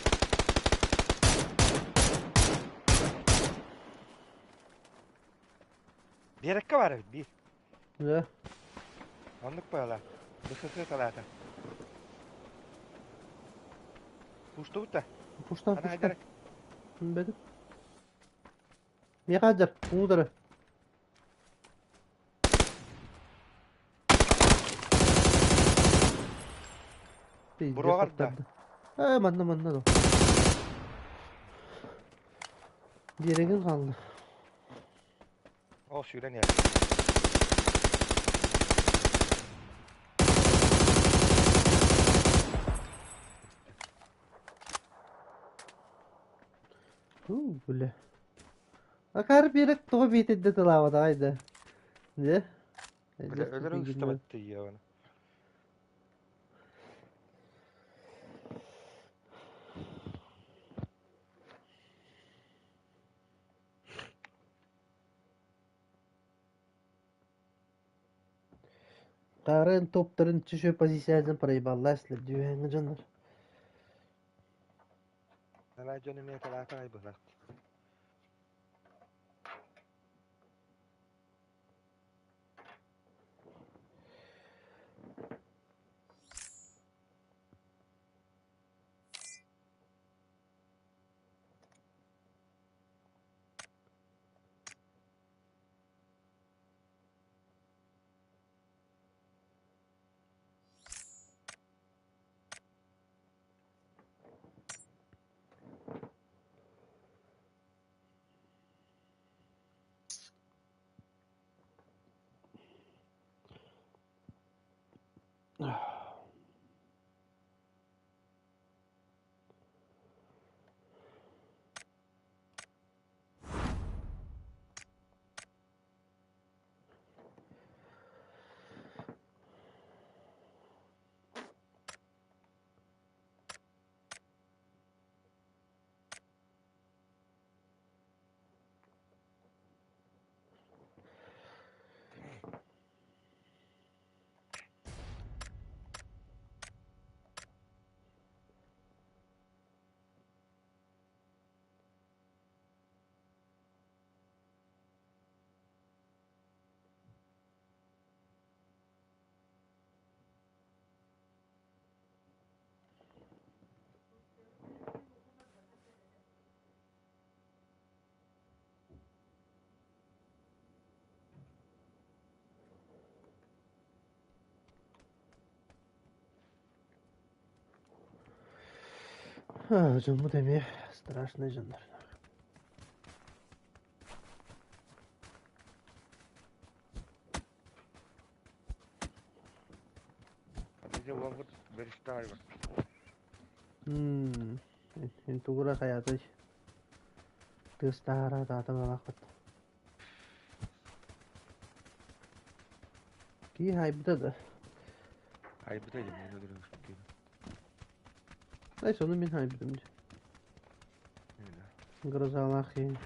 Биэрэккэ баар эбит биир. Да. Оннук буола. Бысысы талаата. Пуштубут да? Пуштан, Ана пуштан. айдарак. Бэдик. Миэхэ дьар, уудары. Пиздец Буруоҕар да? аттарды. Ээ, манна манна да. Биэрэгин хаалла. Ол сүүрэн иһэр. Уу, бля. Акар биэрек тоҕо биитирдэ тылаабатаҕай да. Дьэ. Бля, өлөрө ыстабат тиийэ Таарын топтарын түшө позициядын проебалласлар дүйэҥҥэ дьоннор. Ала дьон эмиэ талаата айбылар. Дьоммут эмиэ страшный дьоннор. Видеоларбыт бэристэ М тугура хайатай тыас таһаараа таата балаахпыт. Кии хайбыта да. Айбыта дьэ, мен өлөрөбүт. Neyse onu мин хайбытым дии. Грозалаах киһи.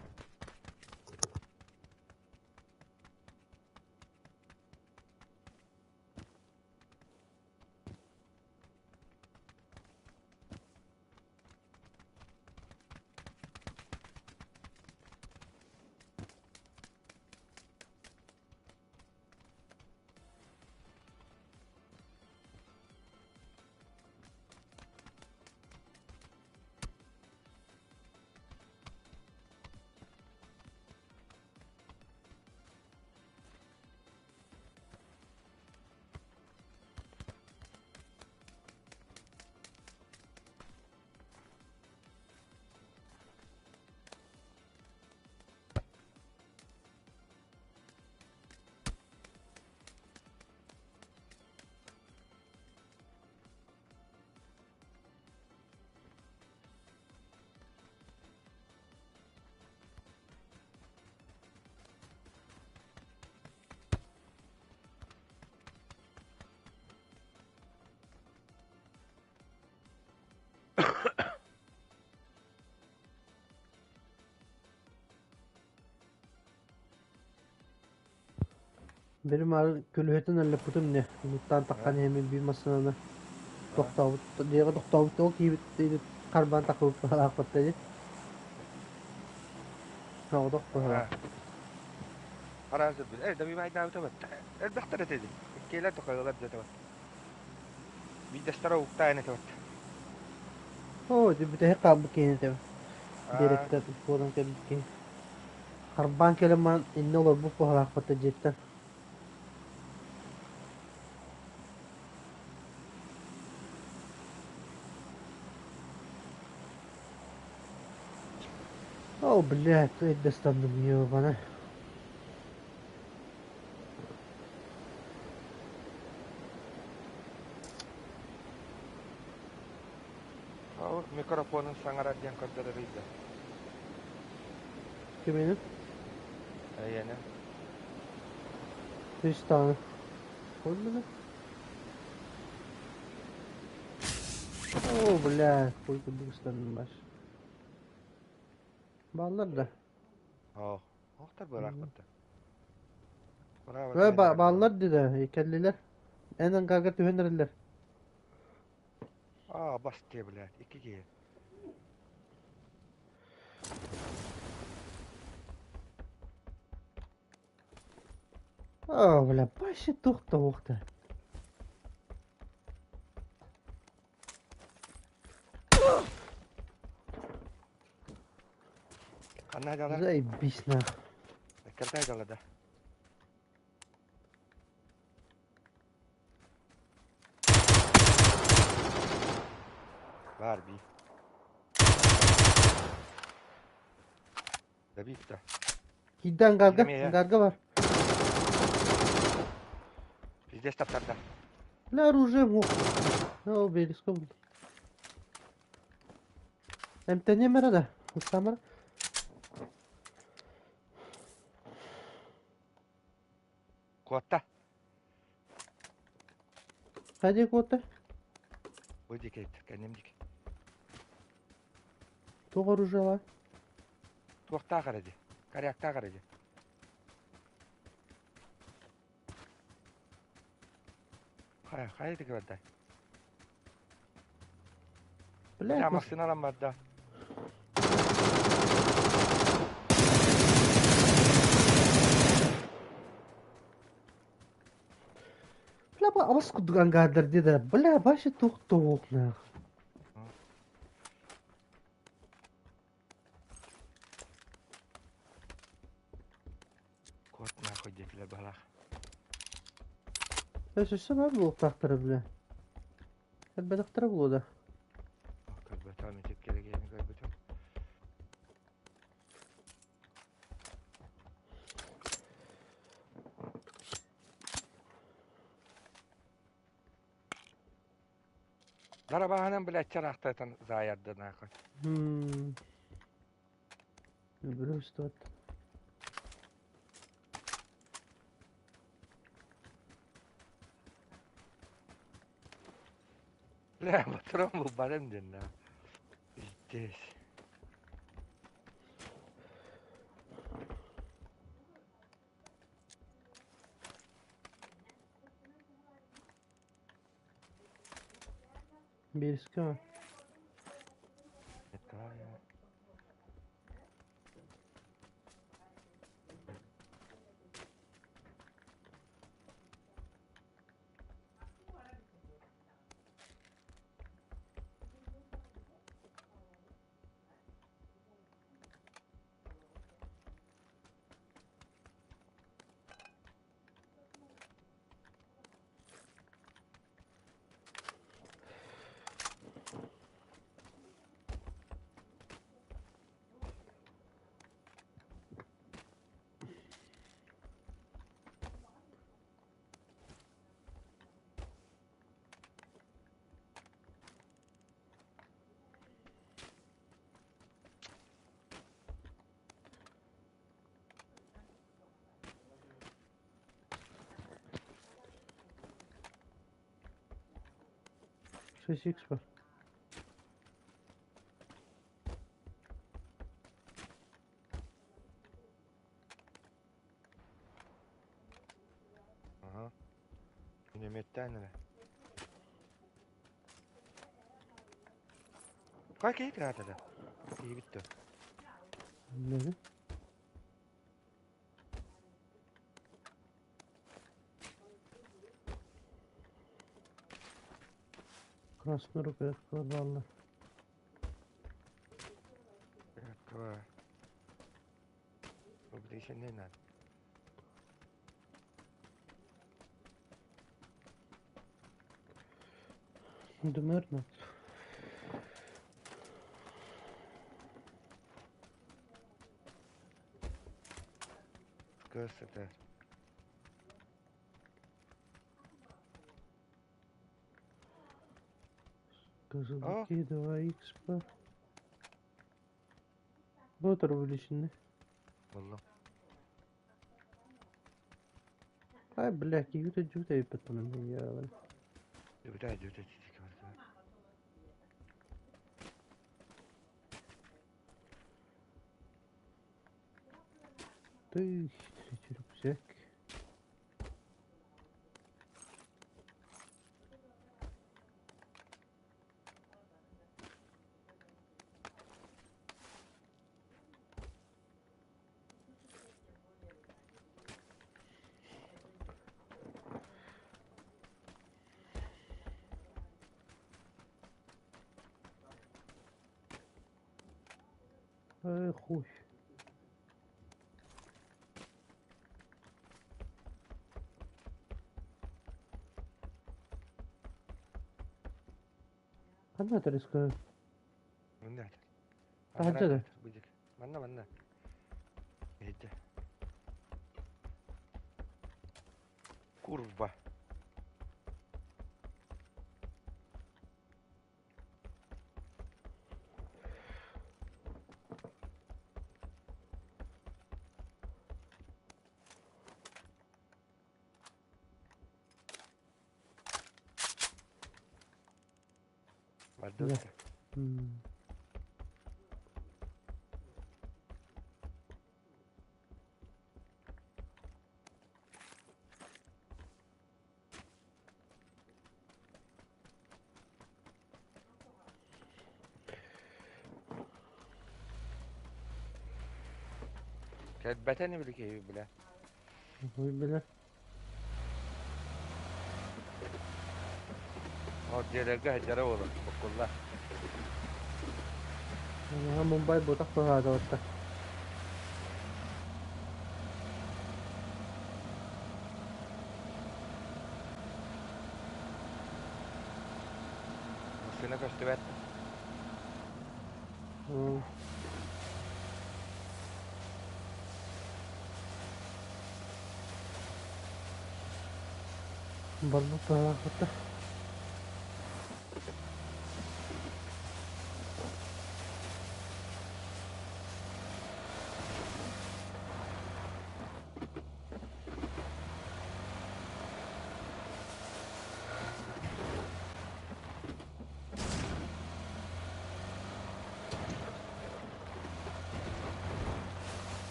Били маары күлүһүтүн өллөппүтүм не луттаан таххан иһэммин биир массыынаны тохтообут дьиэҕэ тохтообут ол киһибит харбаан таххыбыт быһалаахпыт дии соҕотох быһалаах. Араас өлбүт. Э, добивайдаабыта батта. Элбэхтэр этэ дии. Иккиэлэр тохойолор дьэ батта. Биирдэстэрэ уктаан этэ батта. Оо, дьэ бүтэһик хаалбыт киһини этэбин. Биэрэктэн буолан кэлбит киһи. Харбаан кэлэн баран иннэ олорбут быһалаахпыт дьиэттэн. О, блядь, эрдэ ыстанным, ёбана. Ол микрофонун саҥарар диэн көрдөрөрүй да? Кимини? Эйиэнэ. Үс даҕаны. Көрдүм. О, бля, хуй курдук ыстанным баш. Бааллар да. Оо, охтор быраахпытта. Э, бааллар дии кэллилэр. Эн ангарга түһэн эрэллэр. Аа, бас дии, блядь, икки киһи. О, бля, вообще туох-то. Ханна дьалар? Заебись нах. Кэртэй дьала да. Баар бии. Добить да. Киирдэ ангарга, Киирэмиэ. ангарга бар. Пиздец таптарда. Бля, оружие мог. О, березка был. Эмтэниэм эрэ да, ыксаамара. Куотта. Хайдыы куотта? Бу диэки кэнним диэки. Туох оружиелаах? Туохтаах эрэ дии. Коряктаах эрэ дии. Хайа, хайа диэки барда? Бля, Бля, массыына ылан барда. Бля, абас курдук ангаардар дии да. Бля, вообще туох туох нах. Куот нахуй диэтилэр баһылаах. Өссө баар буолуохтаахтара, бля. Элбэтэхтэрэ буолуо да. Көрбөтөм итик кэлэгиэни көрбүтүм. Дарабаһынан блядь чараахтайтан заайарды нахуй. Өлбүрү устубат. Бля, батырам булбарым диэн. Здесь. Биэскэ. Это 6x бар. Ага. Минометтээн эрэ. Хай киһи тыраатата. Киһибит дуо? Нemi? Красный рукоятка бааллар. Рукоятка. Обреченный надо. Дымер надо. Кыс это. Козлики 2х бар. Ботер увеличенный. Буллум. Ай, бля, киһи дьүтэ эппит я. Дүбүтэ дүбүтэ титик бар. Ты рюкзак. Ай, хуй. Ханна тарыска? Манна. Таһырдьа да? Будик. Манна манна. Иһитте. Курва. Да. Бардылар. Кэлбэтэн били киһи бile. Хуй бля. Ол дьиэлэргэ сылдьара буолар буккулла. Ага, Мумбай ботах туһаата. Массыына көстүбэт. Барбыт туһаата.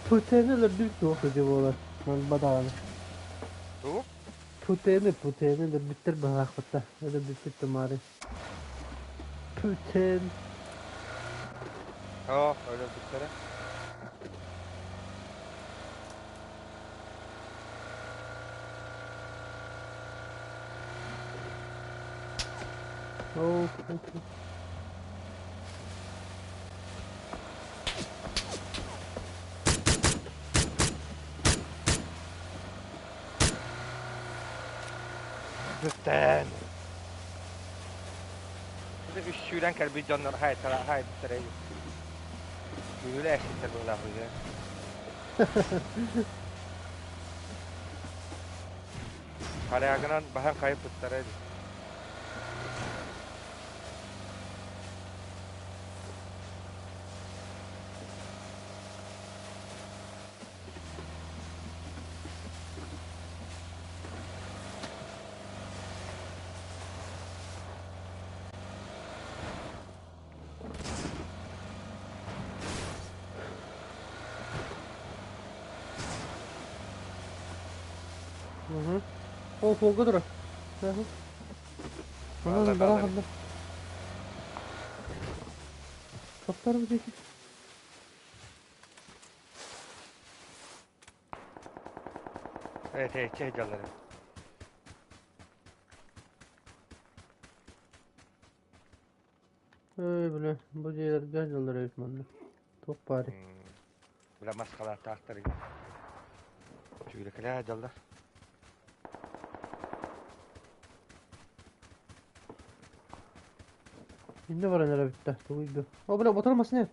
Путаны өлөрдүбүт туох үтүө буолар. Малба даҕаны. Тугу? Путаны, Путаны өлөрбүттэр быһаахпытта. Өлөрбүппүт тумаары. Путин. Оо, өлөрбүттэрэ. Оо, Бүттэн. Үс сүүрэн кэлбит дьоннор хаайтара хаайбыттара Күүрэ эститтэр быһыылаах үһү. Харягынан баһан хайыппыттара эбит. Угу. Ол суолга турар. Бааллар, Онон бааллар. бараханна. Топтор диэки. Э, тэйиччи сылдьаллар эбит. Эй, бля, бу дьиэлэргэ дьаллар эбит манна. Туох баарый? Бля, мас халааттаахтар Сүүрэкэлээ дьаллар. Иннэ баран эрэ бүттэ. Тугуйду. О, бля, ботар масына.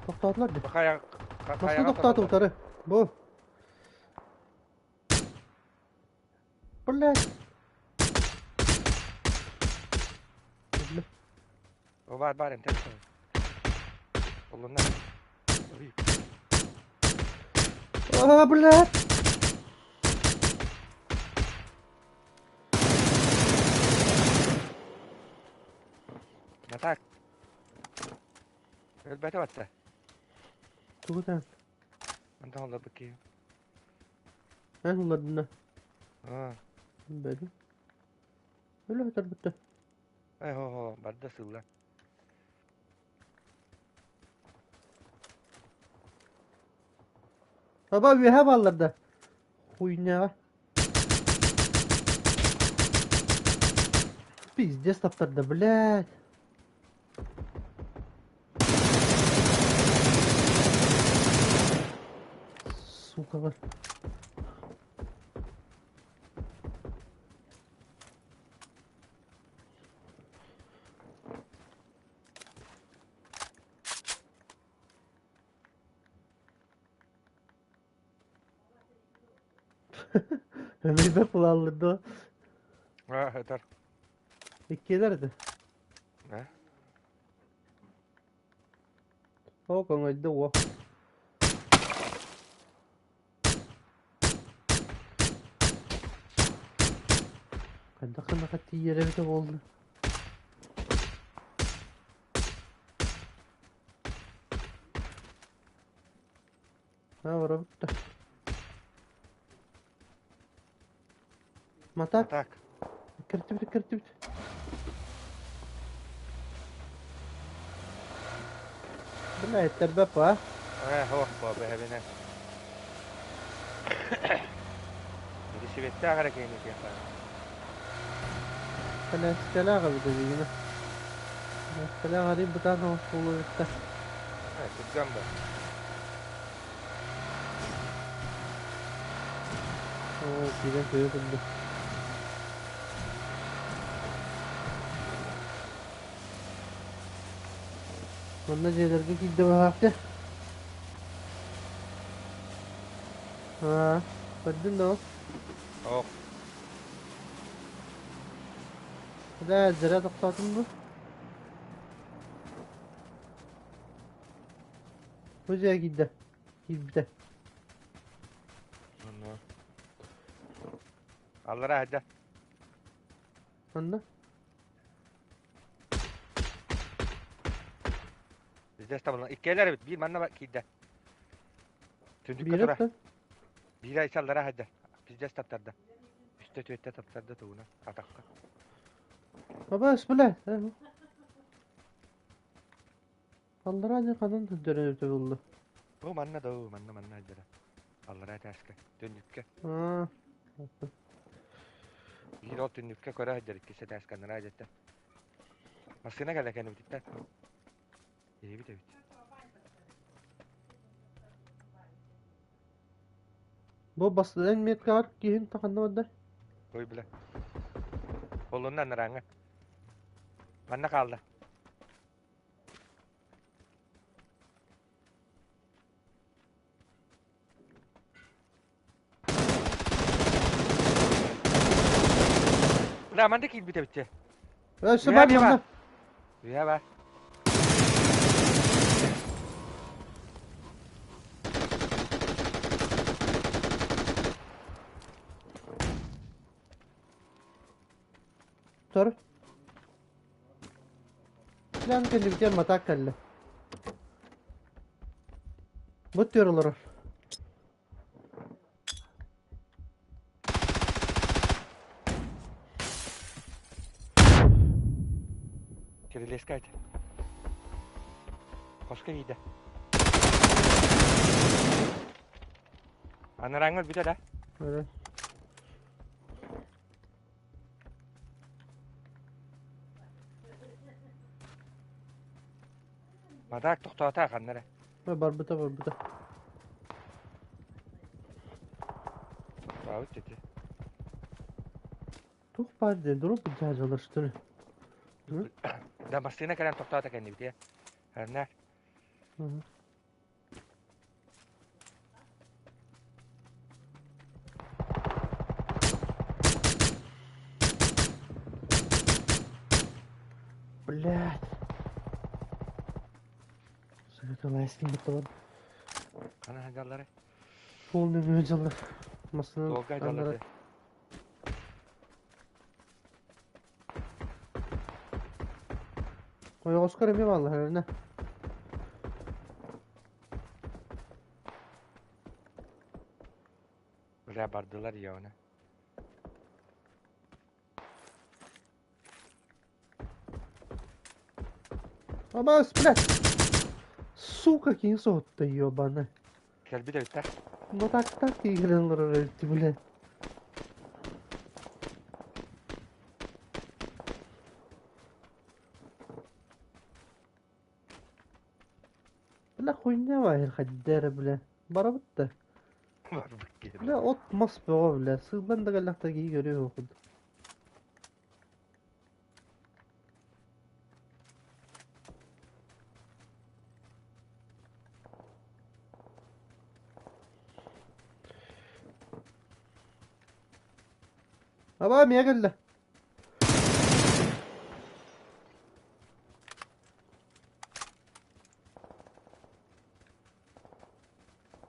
Тохтоотулар дии. Хайа, Масына хайаҕа тохтоото тураллар. утары. Бу. Блядь. О, баар, баар, эмтэн Олунна. А, блядь. Натак. Өлбөтө батта. Тугу тэн? Онтон олорбут киһи. Эн улардына. Аа. Бэди. Өлө өтөрбүттэ. Э, хо, хо, барда сылла. Баба үөһэ бааллар да. Хуйняҕа. Пиздец таптарда, блядь. Сукалар. Өмүйбэт булааллар дуо? Аа, өтөр. Иккиэлэр этэ. Э? Оо, көҥөйдө уо. Хайдах гына тиийэр эбитэ буолла? Аа, барабыт да. Матак. Матак. Киртибит, киртибит. Бля, эттербэп а? Э, ох, бэһэбинэ. Ити сибэттээх эрэ киһини киэхэ. Кэлээскэлээх эбит эбигинэ. Кэлээскэлээх арый бытаан оҥостуулу эбиттэ. Э, түргэн да. Оо, киирэн көйө турда. Манна дьиэлэргэ киирдэ быһаахтар. Аа, көрдүн да ол? Ох. Да, зря тохтоотум бу. Бу дьиэ киирдэ. Киирбитэ. Онно. Аллара сылдьа. Манна? Пиздец табылла. Иккиэлэр эбит. Биир манна киирдэ. Түндүккэ Биир тура. оттон. Биир айсаллара хаһда. Пиздец таптарда. Үстэ түөттэ таптарда тугуна. Атахха. Абас, бля. Аллараа дьэ ханан сылдьар эбитэ буолла? Бу манна да манна манна сылдьара. Аллараа этээскэ. Түннүккэ. Аа. Биир ол түннүккэ көрө сылдьар иккис этээскэ анараа дьэттэ. Массыына кэлэ кэннибититтэн. Эбит эбит. Бу бастыдан меткаҕар киһин таханна барда. Ой бля. Холунна анарааҥҥа. Манна хаалла. Бля, манна киирбит эбит Өссө бар манна. Үйэ бар. Тор. Lan кэннибитигэр матаак кэллэ. Бу түөр олорор. Кирилиэскэ айт. Хоско киирдэ. Анарааҥҥа өлбүтэ да? Өрө. Матаак тохтоото ханна эрэ. Барбыта барбыта. Тохтообут ити. Туох баар диэн дроп дьаадьалаштыр. Да массыына кэлэн тохтоото кэннибит Ханна? Блядь. Светолайскин буталар. Хана сылдьаллары? Полный сылдьаллар. Массыына Долга сылдьаллар. Ойоҕоскор эмиэ бааллар, Бля, бардылар явно. Абас, блядь! Сука, киһи соһутта, ебаный. Кэлбит эбиттэр. Ну так так игрен олорор эбит, блядь. Бля, хуйня баайыр хайдара, бля. Барабыт да. Барбыт киһи. Бля, от мас бөҕө, бля. Сыыллан да кэллэхтэр киһи көрүө курдук. Абаа, миэ кэллэ.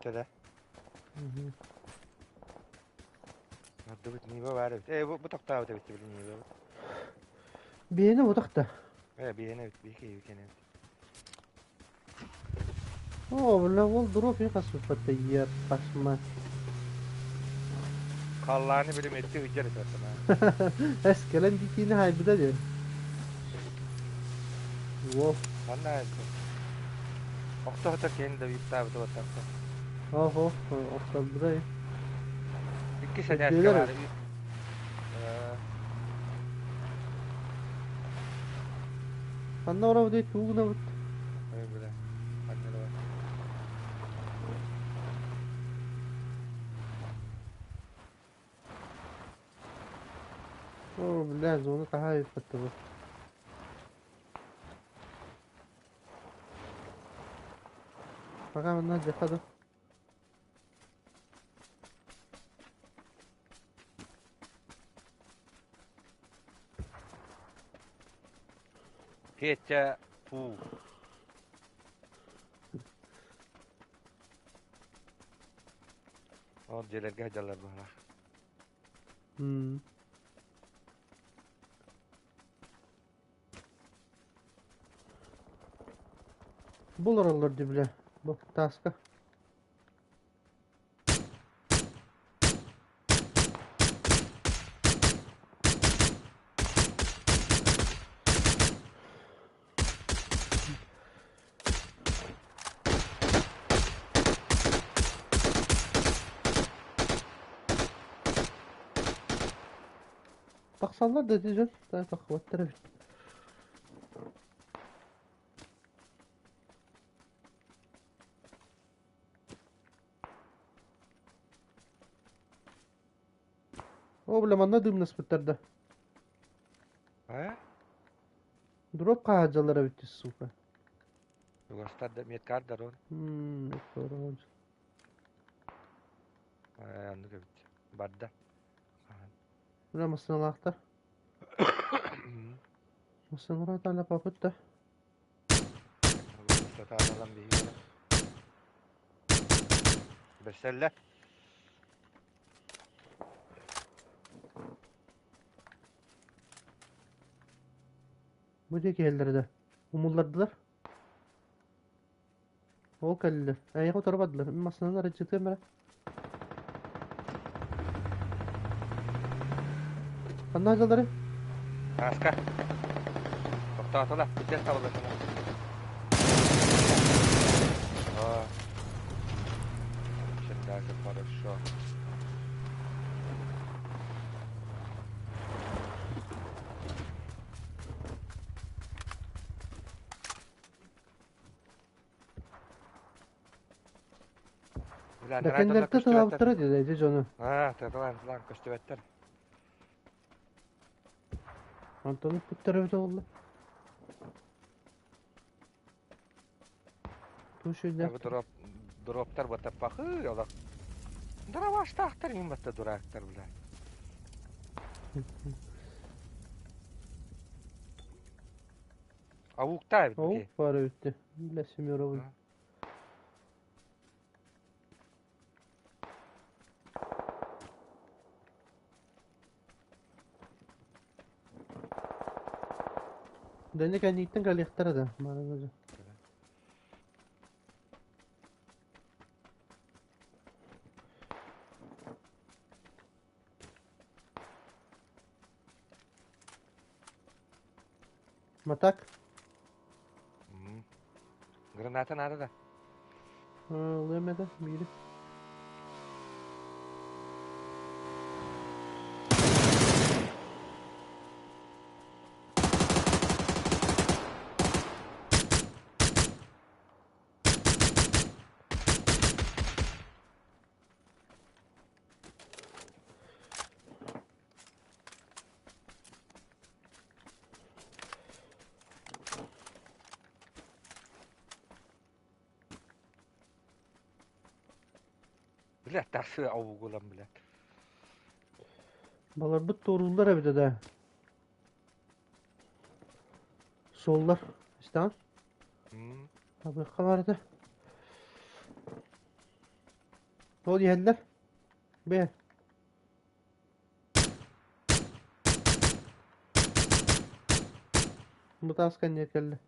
Кэлэ. Ардыбыт Нива баар эбит. Ээ, бу тохтообут эбит били Нива. Биэни утахта. Ээ, биэни эбит, биһиги киһи эбит. О, бля, ол дроп хасыппатта еппасма. Халлааны били метти ыдьар этэ. Эс кэлэн дикиини хайбыта диэн. Во. Ханна Охто-хото киһини да бииртаабыта баттахта. Охо, охторбута. Икки сэнээскэ баар. Ханна барабыт туугунабыт? Ой, бля. Ханна бар. О, бля, зона таһаа ыппаттыбыт. Пока манна дьахады. Петя Пу. Ол дьиэлэргэ сылдьаллар быһалаах. Бу олороллор дии бile, бу тааска. Тахсаллар да ити дьон, тахсыбаттар эбит. Оо, бля, манна дымнаспыттар да. Э? Дроп хаһаадьалар эбит сука. Чугастар да меткардар он. Мм, Оннук эбит. Барда. Бля, массыыналаахтар. Массыыналара таала папыт да. Сатаан биһиги. Бэсэллэ. Бу диэки иһэллэрэ да. Умуллардылар. Ол кэллилэр. Эйиэхэ утары бардылар. Мин массыынаны арыйдьытыам эрэ. Ханна сылдьалларый? Аска. Тохтоотула. Бүтэн табыллатына. О. Очень даже хорошо. Да кинилэртэ тылаабыттара дии ити дьону. Аа, тылаан тылаан көстүбэттэр. Онтон ыппыттара эбитэ буолла. Туш Дроп дроптар батаппахы олох. Дроваштаахтар им батта дураактар бля. Авукта эбит Ол баар эбит Бля, Семеровын. Дэнэ кэнниттэн кэлиэхтэрэ да, мааны Матак. Граната надо да. Ылыам этэ биири. Бля, тахсы аугулам, бля. Баларбыт туорууллар эбитэ да. Суоллар. Истэҕин? Табыахха баар этэ. Ол иһэллэр. Бэйэ. Бу таас кэннигэ кэллэ.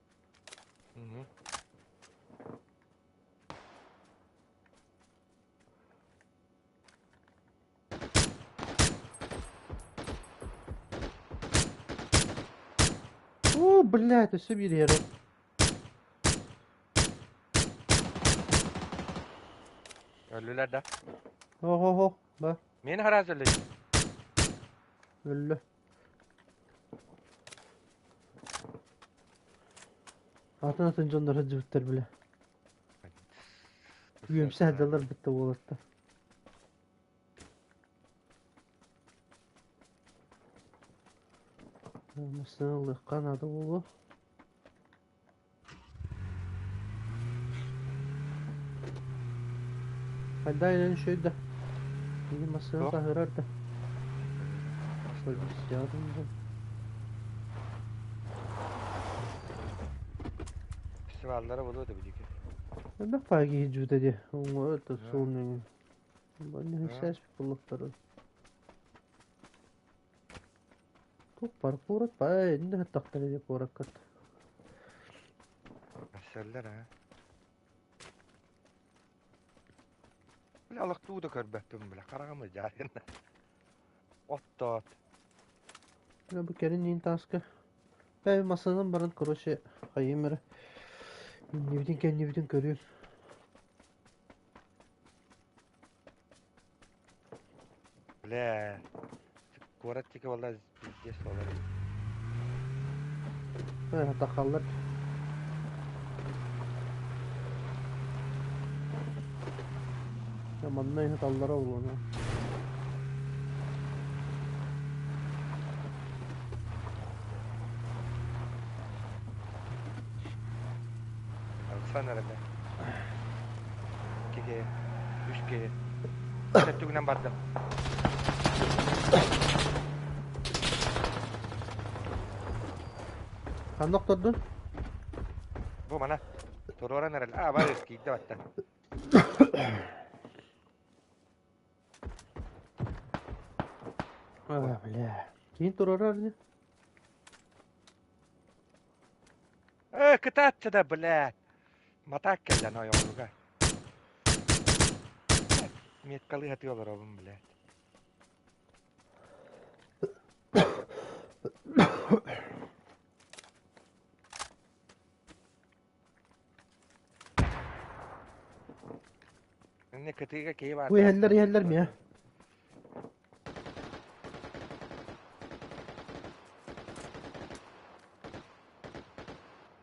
Оо, блядь, өссө биир иһэр. Өллүлэр да? Оһ-оһ, ба. Мени хараас өллө. Өллө. Атын атын дьоннор сылдьыбыттар бile. Үөмсэ сылдьаллар бытта уолаттар. Массыына ылыахха наада буолуо. Хайда айанын үчүгэй да. Киһи массыына саһыарар да. Фестиваллара буолуо да билиги. Элбэх паа киһи дьүүтэ дии. Уҥа это суолнуҥ. Банньыһы буоллахтара. Туох куорат баа иннэ тахтар дии куораккат. Көрсөллөр аа. Бля, олохтуу да көрбөппүн, бля, хараҕым ыдьаарына. Оттоот. Бу кэлин иин тааска. Бэйэ массыынан баран, короче, хайыым эрэ. Иннибитин кэннибитин көрүөм. Бля, куорат диэки буолла пиздец буолар. Тахаллар. Манна ыһыталлара буолуо. Алсан эрэ Икки киһи, үс киһи. Өттүгүнэн бардым. Ханна охтордун? Бу мана. Туруоран эрэл. Аа, бар киирдэ батта. А, бля. Киин туруорар ини. Э, кытаатчы да, блядь. Матаак кэллэ нойоҕоруга. Меткалыы сатыы олоробун, блядь. Инне кытыыга киһи баар. Бу иһэллэр иһэллэр миэ.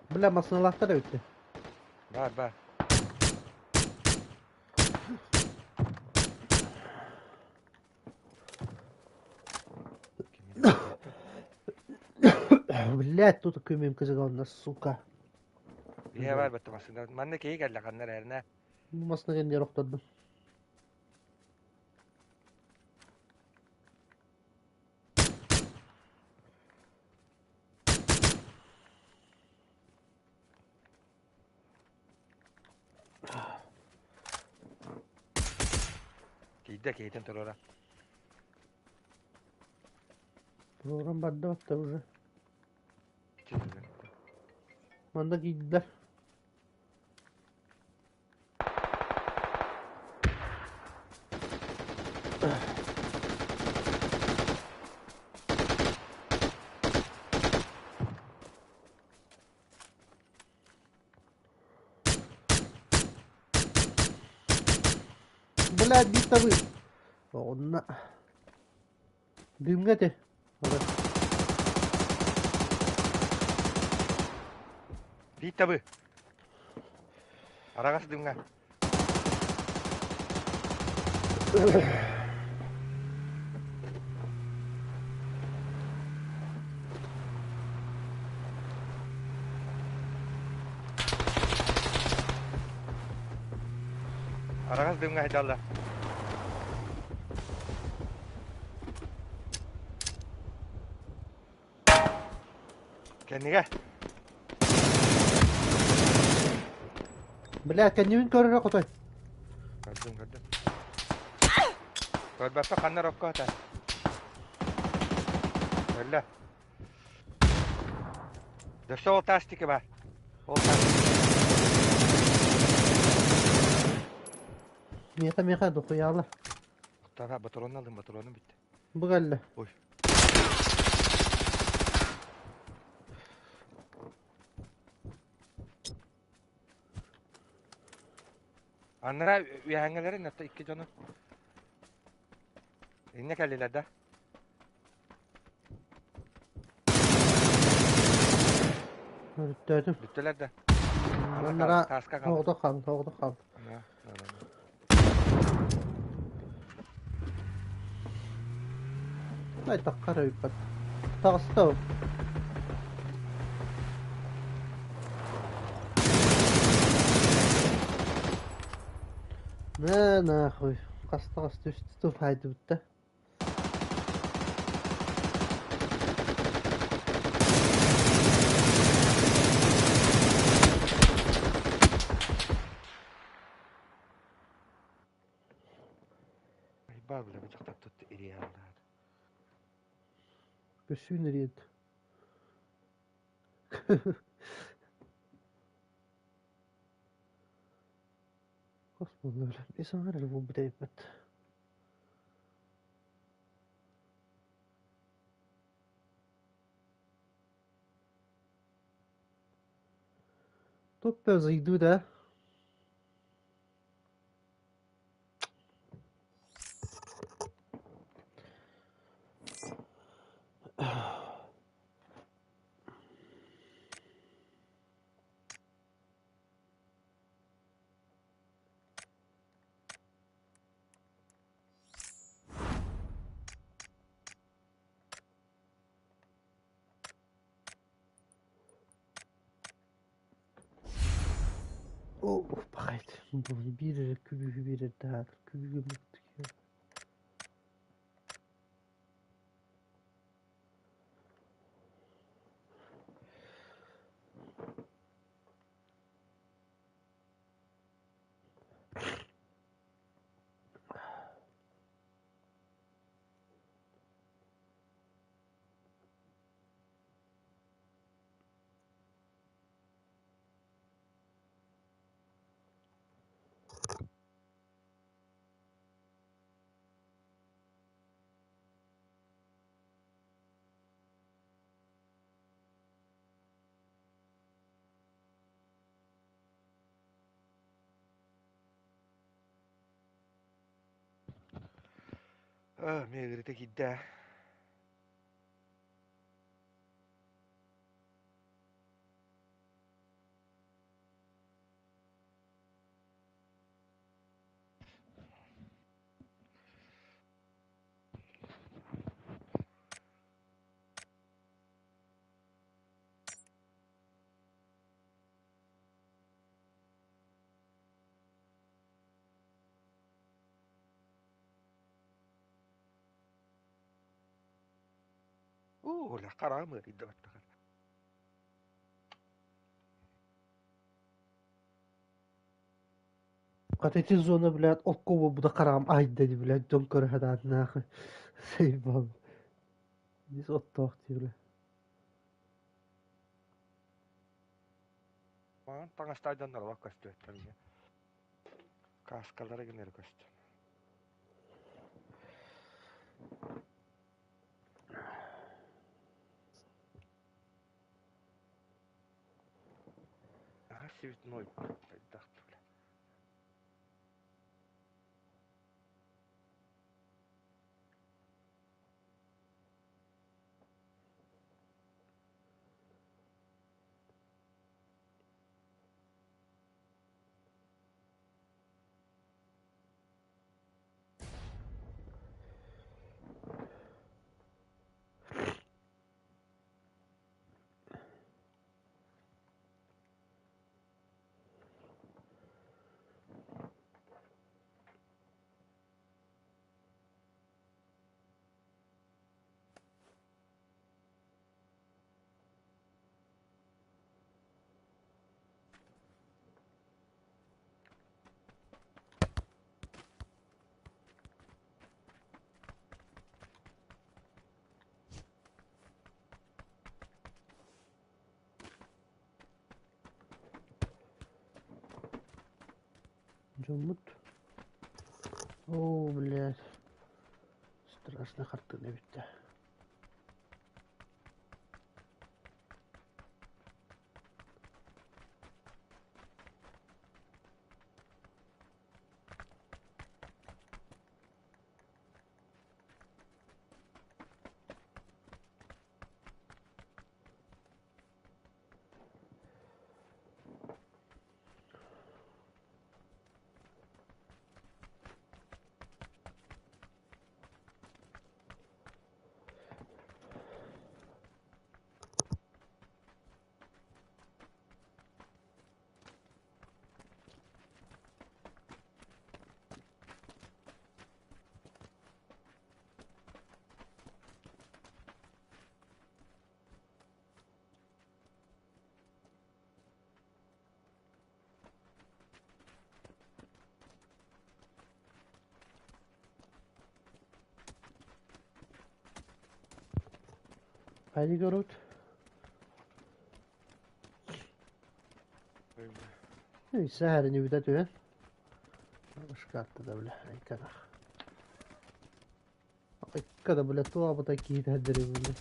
Бля, массыыналаахтар эбит. Бар, бар. Блядь, тут күмүм кызыгална, сука. Биһэ бар бэтте массыына. Манна киһи кэллэ ханна эрэрнэ. Бу массыына кэннигэр охтордум. Киирдэ киһитин туруора. Туруоран барда батта уже. Манна киирдилэр. Блядь, биир Онно дыымҥа этэ. Биир табы. Араҕас дыымҥа. Араҕас дыымҥа сылдьаллар. Кэннигэ. Бля, кэннибин көрөрө хотой. Көрдүм, көрдүм. Көрбөппө ханна рокко ата. Өллө. Дөссө ол таас тики бар. Ол таас. Миэхэ миэхэ дохуяла. Тага батаронун алдым, батаронум бүттэ. Бу кэллэ. Ой. Аннара үөһээҥҥилэрин ата икки дьону. Иннэ кэллилэр да? Өрүттөөтүм. Бүттүлэр да? Аннара Тааска хаалла. тоҕото хаалла, тоҕото хаалла. Ай таххар өйбөт. Таҕыста ол. На нахуй. Хаста хаста үстэ туһаайдыбыт да. Айбаа бля, бу дьахтар тут ириэҕэлээх. Көссүүн ириэт. Хос буолла бile. Бэс аҥаар эрэ буолбут эбиппит. Топ зайду да. Оо, пахайт, биир эрэ күлүүһү биэрэрдээх күлүүһү Миэгиритэ киирдэ. Уу, хараҕым ыарыйда баттаҕар. Хата ити зона, блядь, окко буолбута хараҕым аһыйда дии, блядь, дьон көрө сатаатынаах сайбал. Дис оттоох дии, бля. Маҥан таҥастаах дьоннор олох көстүбэттэр ийэ. Кааскалара гына эрэ көстөр. Наһаа цветной хайдах бля. Дьоммут Оо, блядь, страшно хартыына эбит Хайдах көрөбүт? Сэһэрин үбүтэ түһэн. Картада, бля, айканах. Айка бля, туа киһи бля.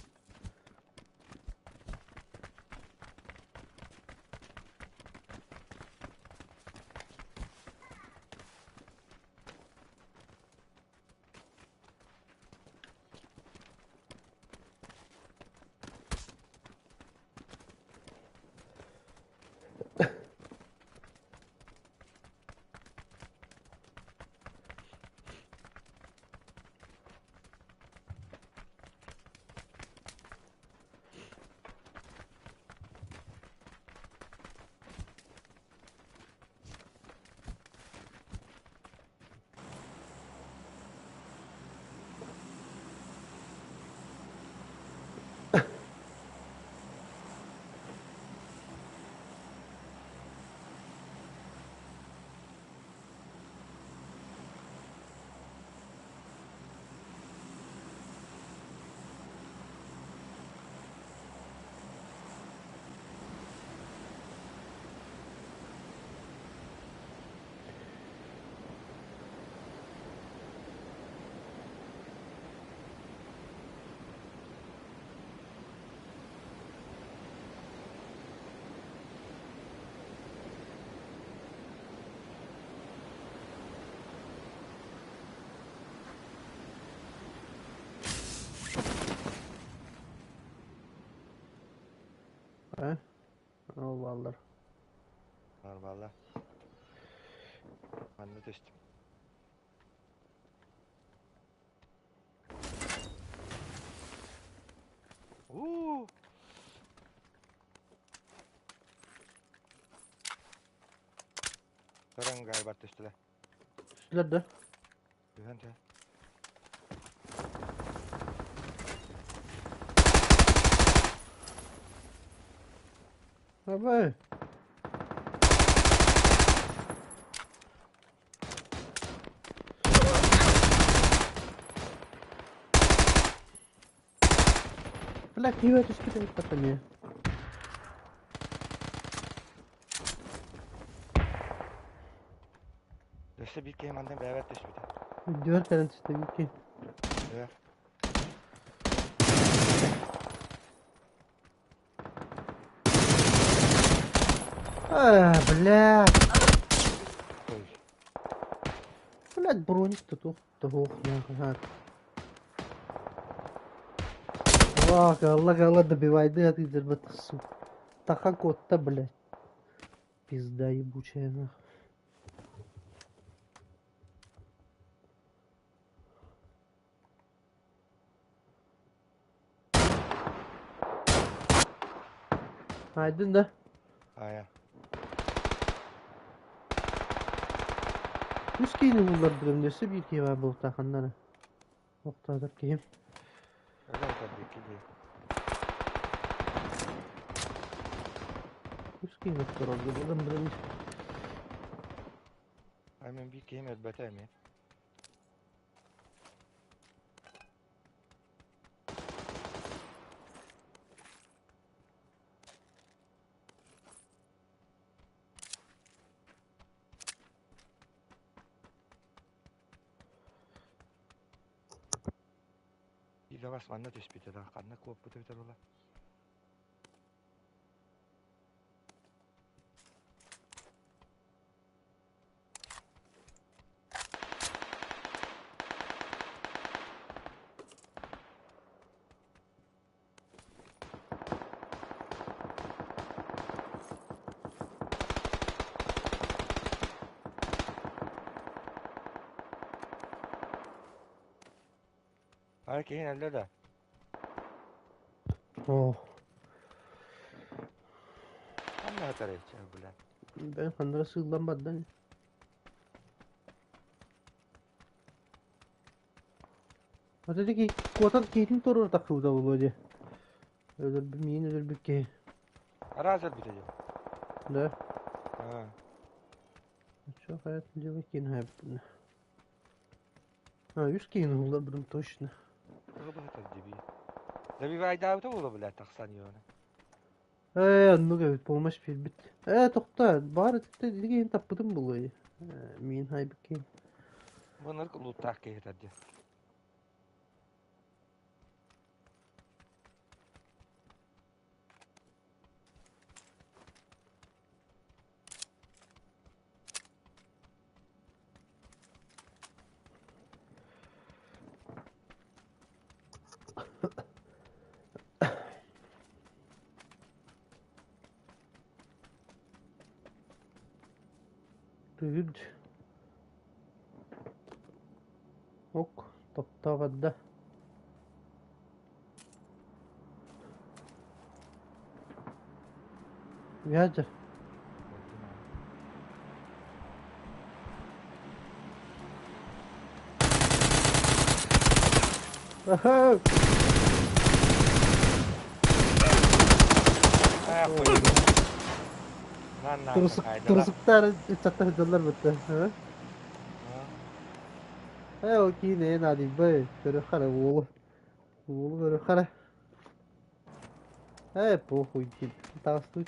Э? Ол баллар. Нормально. Манна түстүм. Уу! Көрөн гайбар түстүлэр. Түстүлэр да? Түһэн түһэн. Абай. Бля, киһи түспүт эбит эмиэ. Өссө биир киһи манна бэйэбэр түспүтэ. Үрдүгэр кэлэн түстэ биир киһи. Ээ. А, блядь. Ой. Блядь, броник тут туох нахуй. Аллах, Аллах, добивай, да ты сука. Таха котта, блядь. Пизда ебучая, нахуй. Aydın да? Ая. Үс киһини буллардым өссө биир киһи баар буолуохтаахханнара. Охтоотор киһим. Өлөн көрдүк дии. Үс киһини охторорго Ай мин биир киһим өлбөтө эмиэ. Илэҕэс манна түспүтэ да ханна куоппута эбитэ буолла. Ай киһин өллө да. Оо, Ханна сытар бля. бэйэм ханна сыыллан барда ини. Вот ити куотан киһитин туруора тахсыбыта буолуо дии. Өлөрбүт миигин өлөрбүт киһи. Араас өлбүтэ дии. Да. Аа. Чё хайат делай киин хайбытын. А, үс киһини булларбытым точно. Тугу быһытар дии. Добивайдаабыта буолуо бля тахсан иһэн. Ээ, оннук эбит, помощь биэрбит. Ээ, тохтоо, баар ити киһини таппытым буолуо дии. Миигин хайбыт киһи. Бу лууттаах киһи этэр дии. Тыгыд ок топтообордо Вядер. Турсуктар ыччаттар сылдьаллар бытта. Ээ ол киинэйэ наадыйбай, көрүөххэ эрэ уолу. Уолу көрүөххэ эрэ. Ээ похуй диэн таҕыстыы.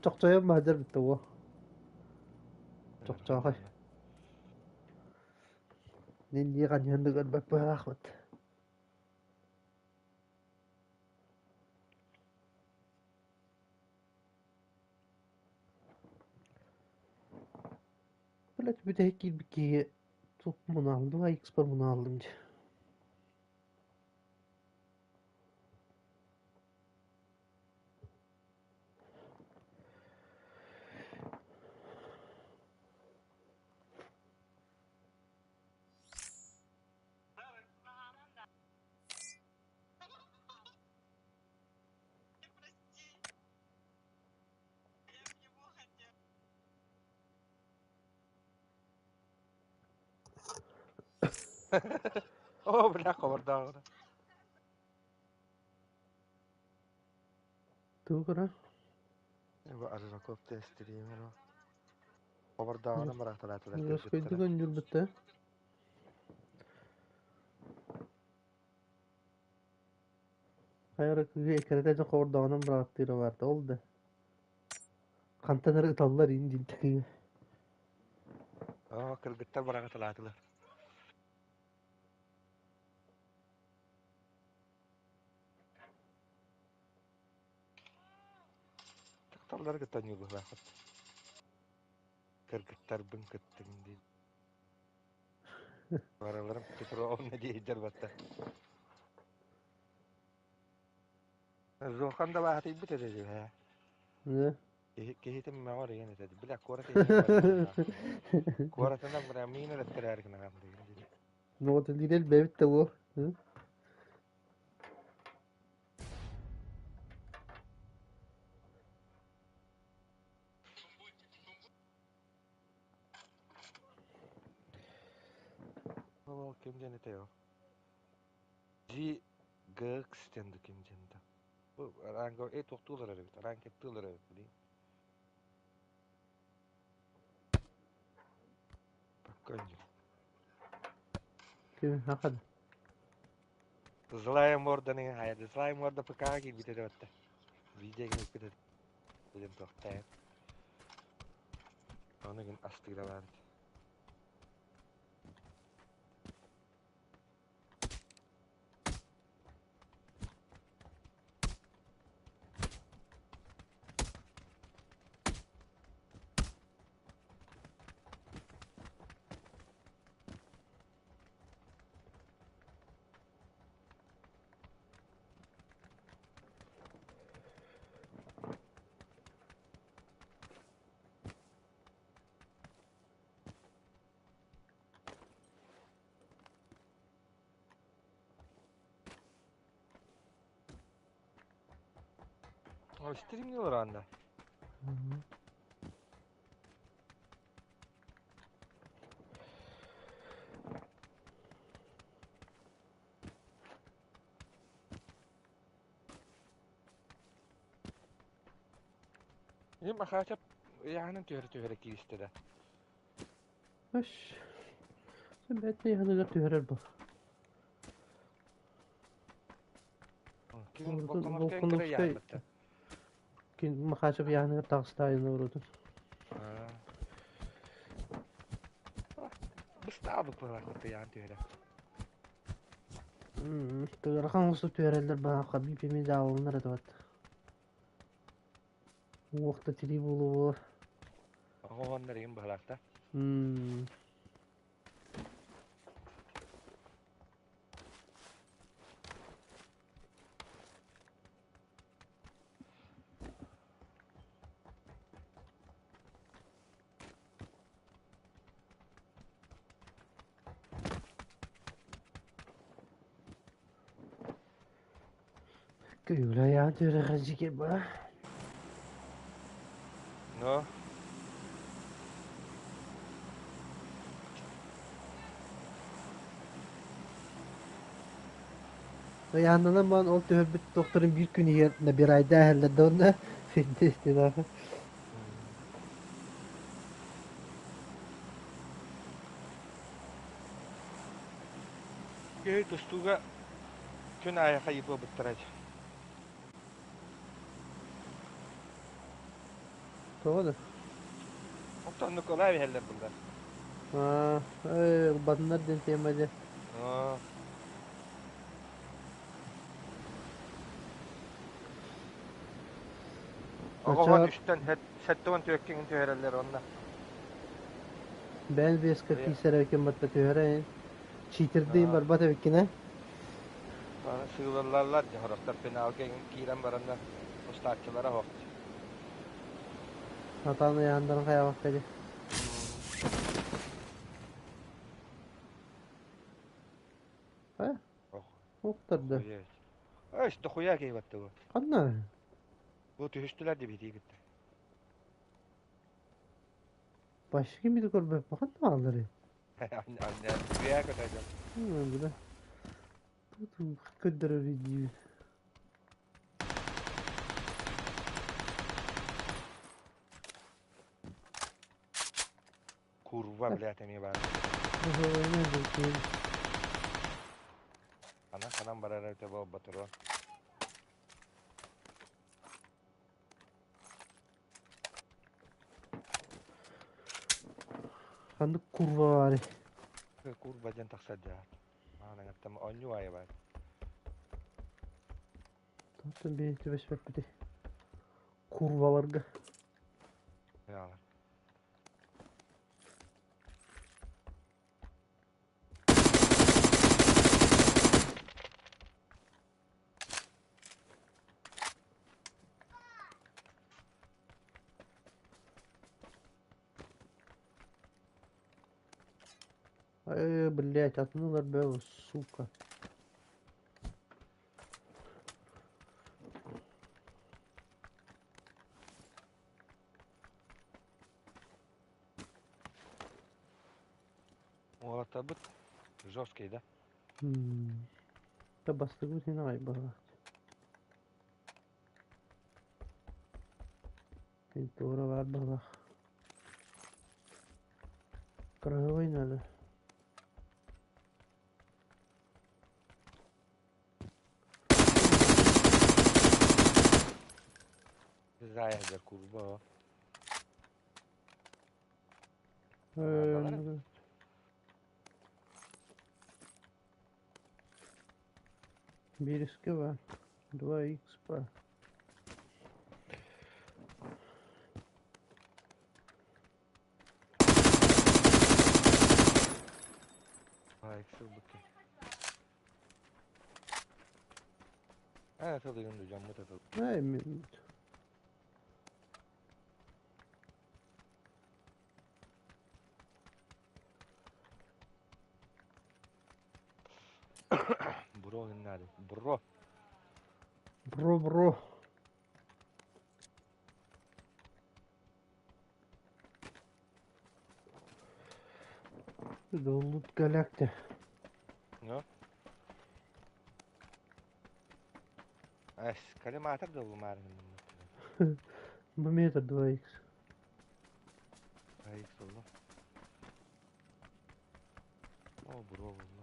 Чохчойон баһдьар бүтэ уол. Чохчоохой. Мин дии ханньыһан да көрбөт быһалаахпыт. Блядь, бүтэһик киирбит киһи туох мунааллым, икспар мунааллым дии. Оо, бля, хобордооҕуна. Тугу көрөр? Бу Аржаков тестириимэр ол. Хобордооҕуна бырааталаатылар Өрөскөйдүк кыргыттара. өнньүрбүттэ. Хайа эрэ кыыһы эккирэтэ дьэ хобордооҕунан быраҕаттыыра баарда ол да. Хантан эрэ ыталлар иин диэн кыыһы. Оо, кыргыттар быраҕаталаатылар. Дьахталлары кытта ньылыһаахыт. Кыргыттарбын кыттыҥ диэн. Барыларым Петровна диэйдэр батта. Зохан да баатыйбыт этэ дии, ээ. Киһитин мөҕөр игин этэ. Бля, куорат иһин барыахтаах. Куоратынан бра миин элэттэрээр гынан дии. Ну вот лидер бэбит того. Ол ким диэн этэй ол? G GX диэн да ким диэн да. Бу ранга э тохтуулар эбит, ранкеттыылар эбит билин. Бакканньу. Ким хакад. Злая морда не хайда. Злая морда ПК киирбит этэ батта. Видео киирбит этэ. Билин тохтайын. Ону гин астыыралаабыт. Стримнилар анда. Махачап яһынан түһэрэ-түһэрэ кииристэ да. Үш. Sen бэт яһыныгар түһэрэр бу. Ким Волконовскай кыра яһаммыта. Кин Махачев яһыныгар таҕыстаайын урутун. Быстаабыт быһалаах тыйаан түһэрэ. Ыарахан оҥосту түһэрэллэр баһаахха биир пими дьаалыланар этэ бат. Уох да тирии буолуо. Оҕоһоннор игин быһалаахта. Кыылайаан түөрэхэдьигэ ба. Но Ыйааннанан баран ол түһэрбит туохтарын биир күн иһигэр набирайдаа иһэллэр да уонна Киһи тустууга күн аайы хайыы буолбуттара дии. Тоҕо да? Оттон Ньукулай иһэллэр буллар. Аа, ээ, ылбатыннар диэн тема дьэ. Аа. Оҕоһон Оччо үстэн сэттэ уон түөркиҥин түһэрэллэр онно. Бэйэн веска киирсэр эбиккин батта түһэрэ читердиин барбат эбиккин ээ. Сыылаллаллар дьэ сорохтор финалга киирэн бараннар устааччылара суох. Сатаан ыйаандарын хайаабакка дии. Э, уктарда. Өс дохуя киһи баттыбы. Ханна? Бу түһүстүлэр дибитии кытта. Başka kimi көрбөппүн ханна баалларый? Анньа үө көтөйдө. Бля. Көрдөрөр диибин. Курва, блядь, эмиэ баар. Ханан ханан барар эбитэ буолбатыро. Ханнык курва баарый? Курва диэн тахсар дьаат. Маанаңаттан оонньуу аайы баар. Оттон биһи түбэспэппитий. Курваларга. Яалар. Блять, атыны ылар сука. Уолаттарбыт жесткий, да? Да бастыгыбыт иһин аҕай баҕалаах. Туора баар баҕалаах. Кыраһыабай надо. Зая курба. Биирискэ баар, два икс баар. Икс ылбыккын. Ээ, тылыгын дьоммут атыл. Ээ, мин Бро гыннаады. Бро. Бро, бро. Лут галакта. Ну? Эс, коллиматор да булмаар. Бу метр 2 х. 2 х oldu. О, бро булду.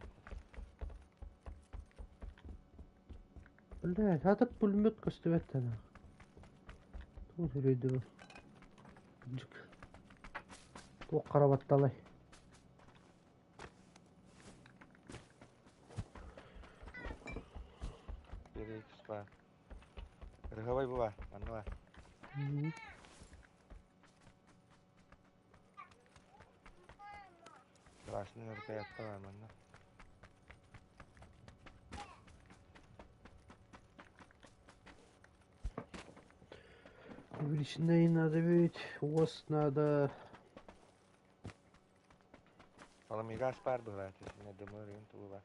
Блядь, хатыр пулемет көстүбэт тана. Тугу сүрөйдү бу? Дьик. Туох хара батталай. 4X баар. Рыһабай бу баар, манна баар. Красный рукоятка баар манна. Увеличенный надо ведь, УАЗ надо. Аламигас баар быһалаат, итиннэ дымы тугу баар.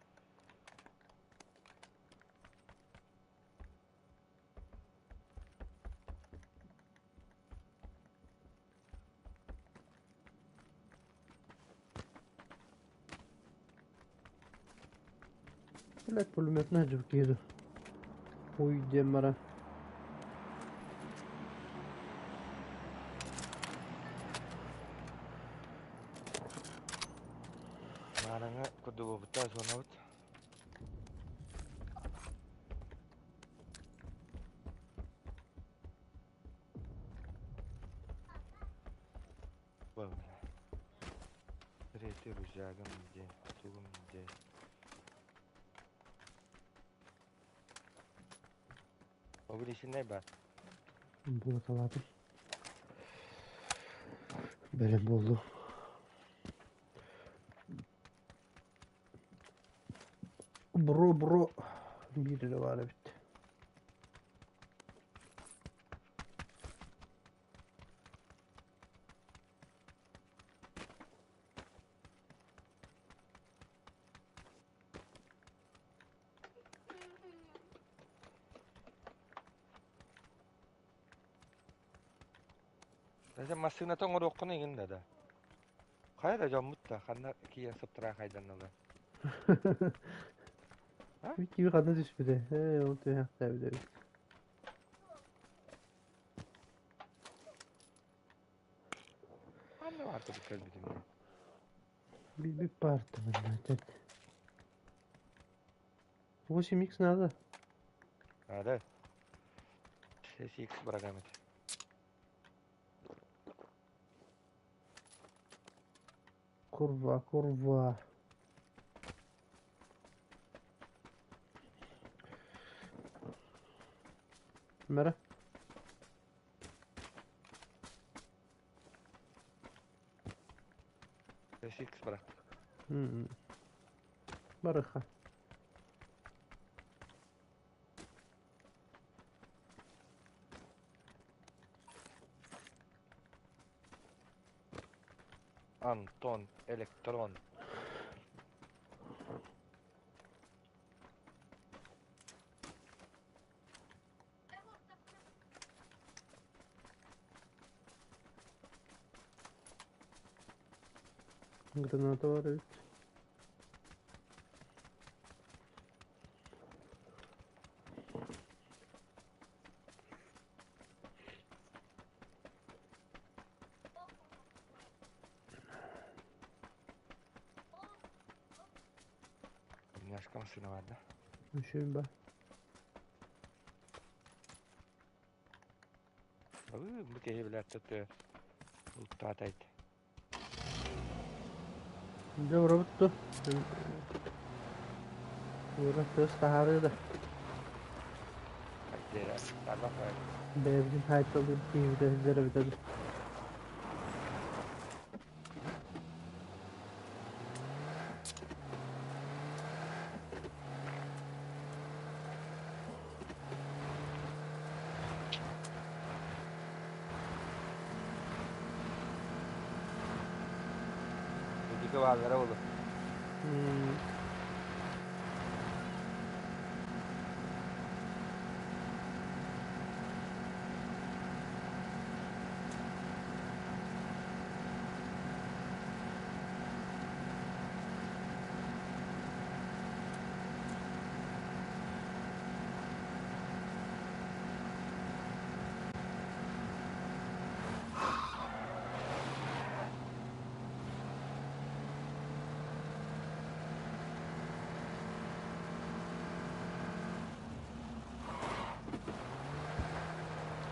Блядь, пулеметная дьукиду. Уй, демара. Маараҥа курдугубута зонабыт. Третий рюкзагым где? Тугум где? Увеличенный бар. Буолаталаатым. Бэлэм буоллум. Бро, бро. Биир эрэ баар эбит. Даже массыыната оҥоруоххун игин да да. Хайа да дьоммут да ханна киирэн сыптыраан хайданналар. А? Киви ханна түспүтэ? Ээ, ол түһэхтээбит эбит. Ханна баар курдук кэлбитим дии. Билбит баарта манна этот. 8x надо. Надо. 6x программит. Курва, курва. Мара. 6x брат. Барыха. Антон, электрон. Граната бар эбит. Немножко машина бар да? Үчүгэй ба. Бу киһи билэр Ултаатайт. Дьэ барабыт дуо? Ура тыас таһаарыы да. Бэйэбитин хаайталыыр киһибитэ сылдьар эбитэ дуу. Дика бааллара буолуо.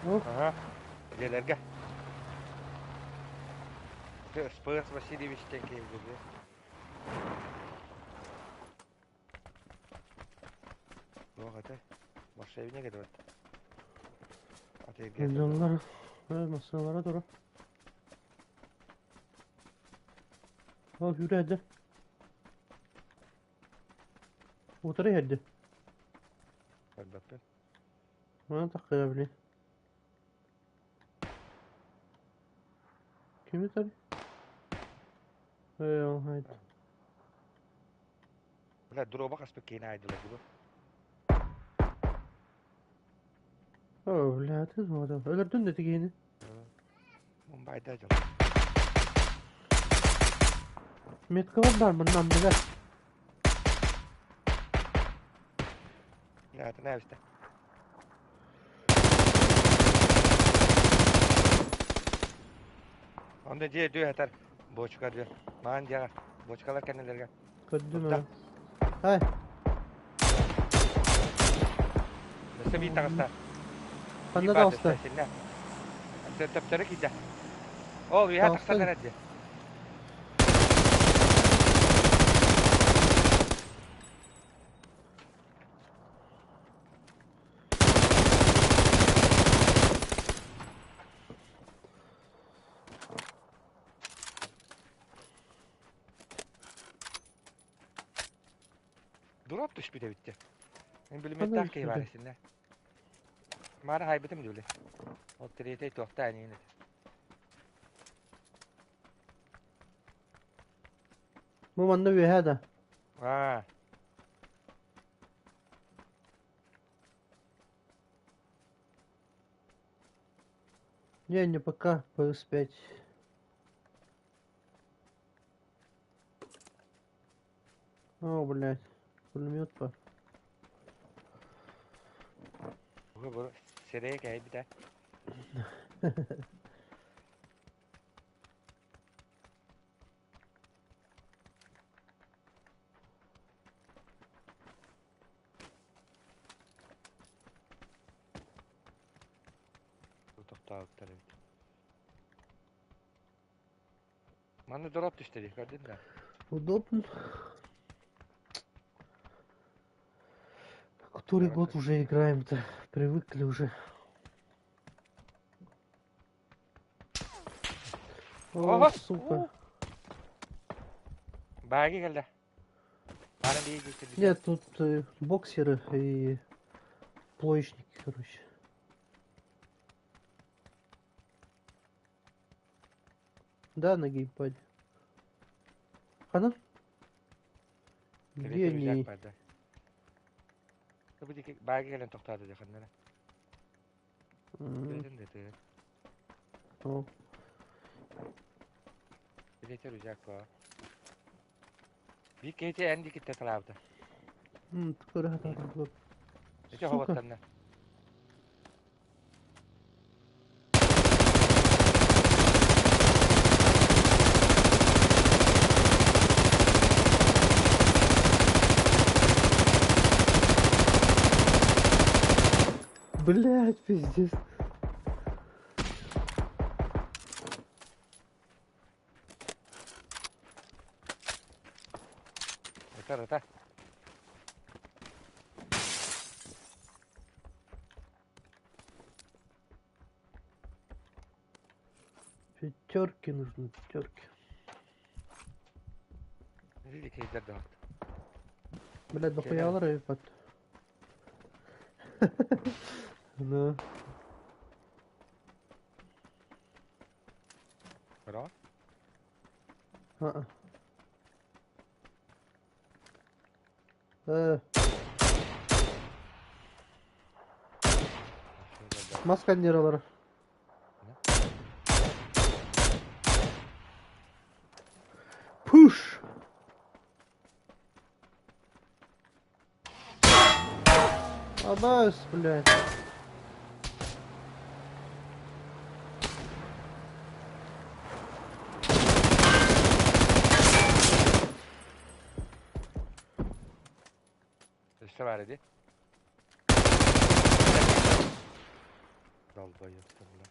О, Аха. Дьиэлэргэ. Спас Васильевичтэн киһи Туох этэй? Шевне кэлбэт. Атыырга Дьоннор массыыналара турар. Ол сүүрээдэ. Утары иһэрдэ. Көрбөппүн. Манан таххыа били. Кими tabii? Ee, haydi. Бля, дроба хаспыт киһини аайдылар дии бу. О, бля, ты смотрел. Өлөрдүн да тигиини. Мумбайда дьол. Метка бар бар мындан анныгар. Бля, это нравится. Онно дьиэ дүү хатар бочка дүү. Маан дьиэҕэ бочкалар кэннилэргэ. Көрдүм Турда. аа. Ай, Өссө биир таҕыста. Биир ханна баар таҕыста? дэстэ синнэ. Төптөрү киирдэ. Ол үөһэ Таҕыста. тахсан эрэр дии. Дроп түспүт эбит дии. Мин Ханна бүлүмүөттээх киһи баар түспүтэ? исиннэ. Маара хайбытым дии били. Ол тириэтэй туохтаа эниин этэ. Бу манна үөһэ да. Аа, Не, не ПК, PS5. О, блядь. Пулемет по. бу бу сирэйэ кэһэйбит ээ. Бу тохтообуттар эбит. Манна дроп түстэ дии, көрдүн да? Удобно. Который год уже играем-то? Привыкли уже. О, Ого! сука. Бааги кэллэ. Баарын биһиги кэлбитэ. Нет, тут боксеры и плоечники, короче. Да, на геймпаде. Хана? Где Кэбиэтэ рюкзак они? баар да. Бу диэки бааги кэлэн тохтоото дии ханна эрэ. М, Тыатын да тыат. О, Кэбиэтэ рюкзак баар. Биир киһити эн диэкиттэн талаабыта. Скоро готово. Ити Сука. хоботтанна. Блять, пиздец. Ытар ыта. Пятерки нужны, пятерки. Или кейдер да. Блять, дохуя ебать. Ну. Бро? А. Маска нералар. Пуш! Абас, блядь. Өссө баар ди. Долбоёбтар бля.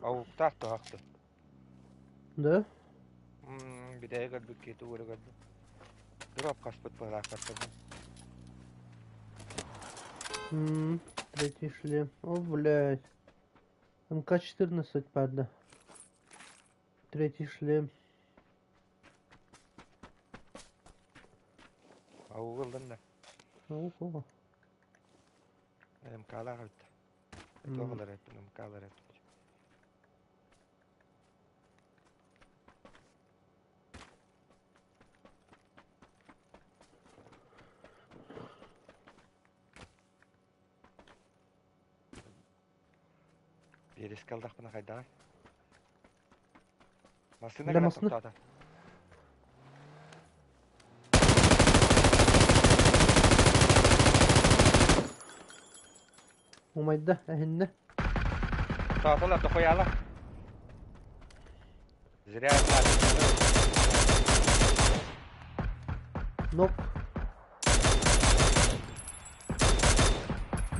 Ауктаах туһахты. Да? Бүтэһик өлбүт киһи тугу эрэ көрдүм. Дроп хаспыт быһалаахтартан. Третий шлем. О, блядь. МК-14 падла. Третий шлем. Ауга ыллын да. Ого. МК-лаах эбит. Туох ылар эппин, МК-лар эппин. Биэрискэ алдахпына хайдаҕай? Массыына Бля, кэлэн массыына. тохтоото. Умайда, эһиннэ. Тохтоотолор, дохуяла. Зря Нок.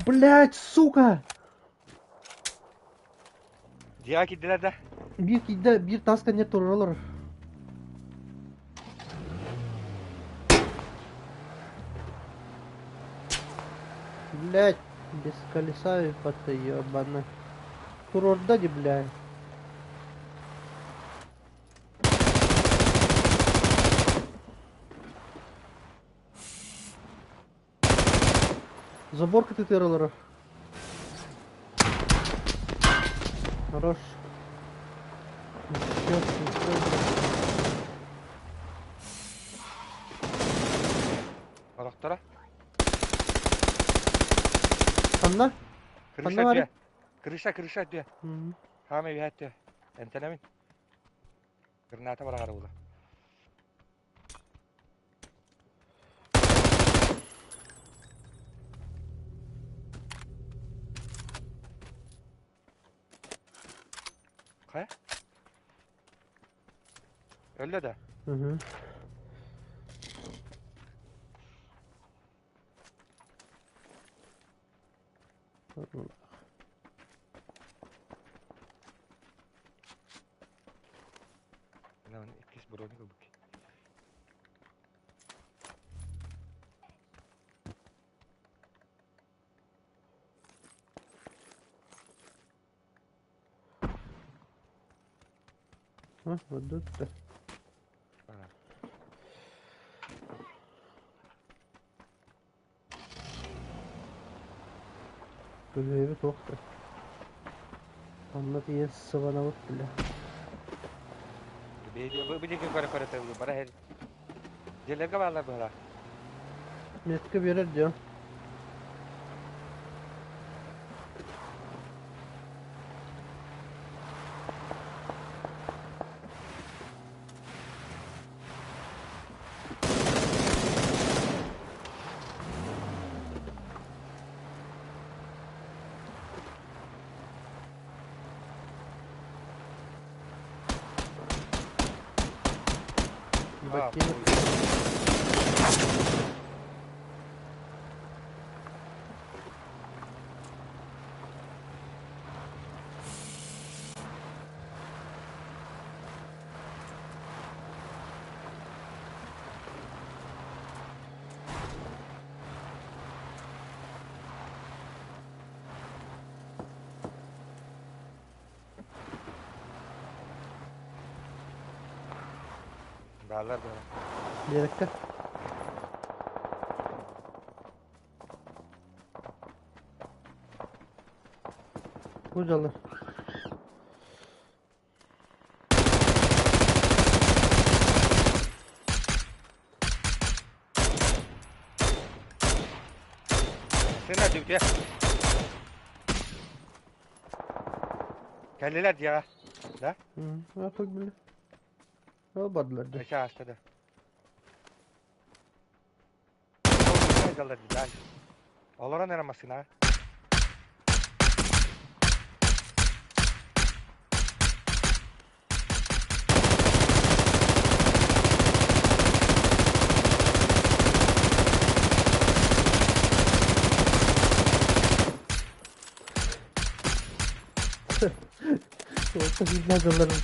Блять, сука! Дьиэҕэ киирдилэр да? Биир киирдэ, биир таас кэннигэр туруора олорор. Блять, без колеса ебать, ебана. Туруорда дии, блядь. Забор кытыытыгар олорор. Хорош. Еще, еще, блядь. Олохторо? Ханна? Крыша Ханна барый? дьиэ. Крыша, крыша дьиэ. Мм. Хаамай үһэ дьиэ. Эмтэнэбин. Граната быраҕар буола. Хайа? Өллө да? Мгм. Иккис броник ылбыт. А, вот тут-то. Көлүөбүт туох да. Онно тиийэн сыбанабыт бile. Билиги көрө-көрө бара иһэр. Дьиэлэргэ бааллар быһалаах. Метка биэрэр диэн. А, Ботинок. Бааллар быһалаах. Биэрэккэ. Бу дьаллар. Массыына дүгдүө. Кэллилэр дьиэҕэ. Да? Ахуй бile. Ол бардылар дьэ. Өссө ааста да. Дальше. Олорон эрэ массыынаҕа. Дьалларын.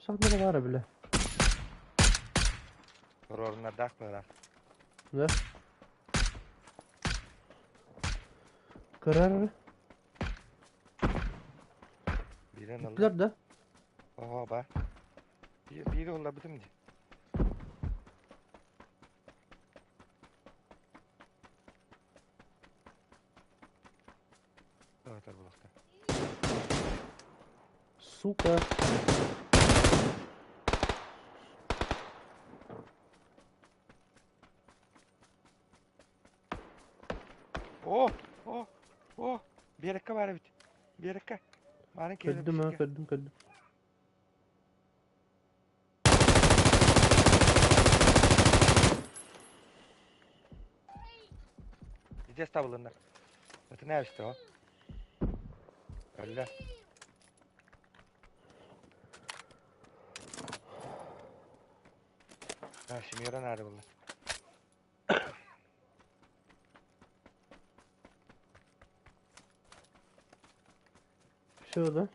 Сахнара баара бile. Туруорунардаах быһыылаах. Да. Кырар. Биирин ылла. Бүттүлэр да? Оһо баар. Биири ылларбытым дии. Атар булахта. Сука. О, о, о, биэрэккэ баар эбит. Биэрэккэ. Маарын киһи Көрдүм ha, көрдүм, көрдүм. Здесь табылынна. Это не что? Өллө. Ha, Şimira nerede bunlar? Şurada.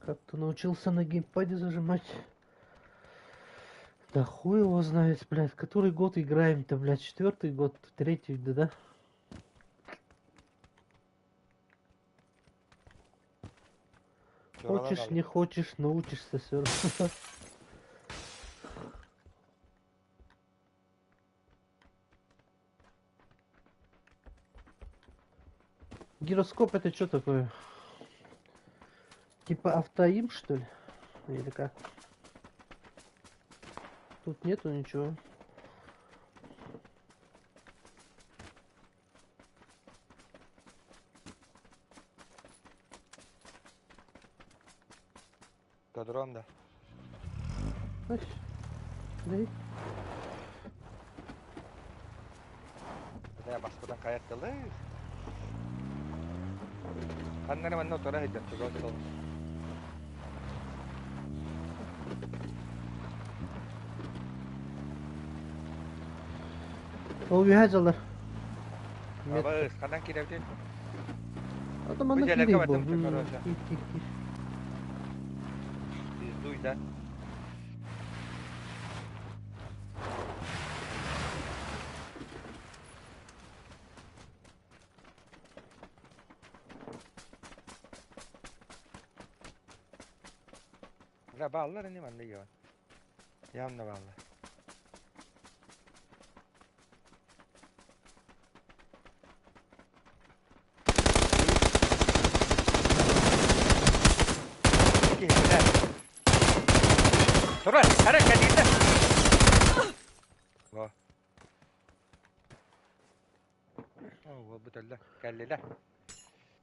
Как ты научился на геймпаде зажимать? Да хуй его знает, блядь. Который год играем-то, блядь? Четвертый год, третий, да, да? Хочешь, не хочешь, научишься все равно. Гироскоп это что такое? Типа автоим, что ли? Или как? Тут нету ничего. Кадрон да. Дай. Бля, баспыдан каяттылы. Ханнары манна утара сылдьар, чугас сол. Ол үһэ дьалар. Абыс, ханан киирэбитий? Ата Бу манна дьиэлэргэ киирэй бу. бардым, короче. Киир, киир, киир. Пиздуй, да. Бля, бааллар ини манна иэҕин. Явно бааллар. Киһи, бля. Турар, хара, кэлиитэ. Во. О, уолбут өллө. Кэллилэр.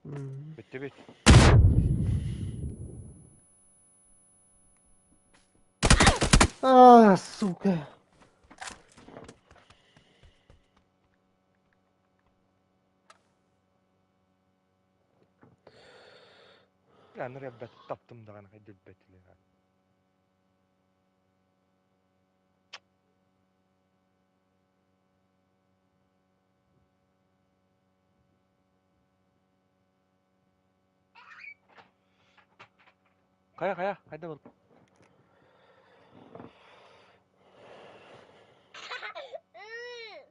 Бүттүбүт. А, сука. Аны ребят таптым даҕаны хайдылбэтилэр. Хайа хайа хайда бол.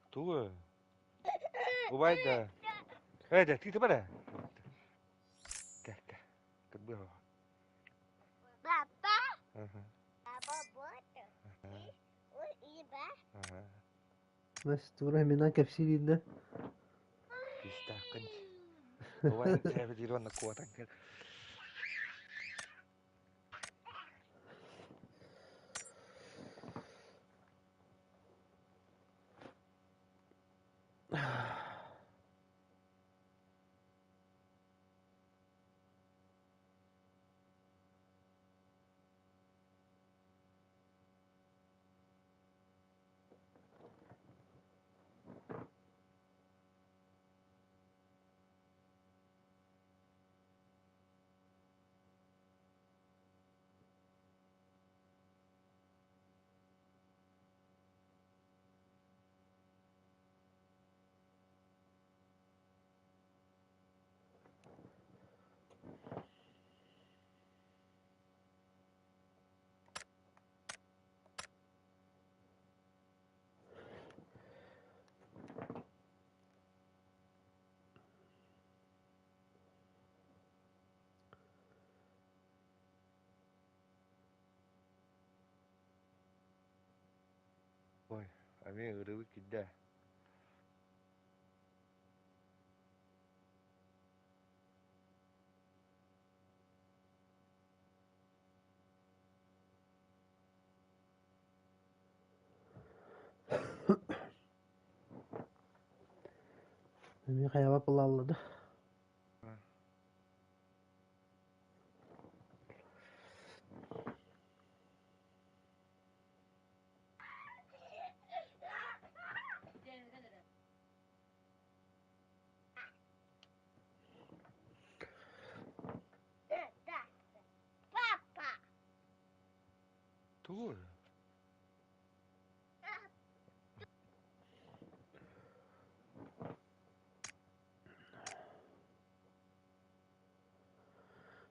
Тугу? Убайда. Эдэ, ти бара. Кэ кэ. Кырбыа. Папа. Ага. Папа вот. Ага. Настя, тура мина кэпсиирин да? Күүстээххин. Убайын тээбитигэр уонна куотан кэл. Ой, эмиэ ыарыыбыт киирдэ. Эмиэ хайаҕа пылааллады. Тугуй?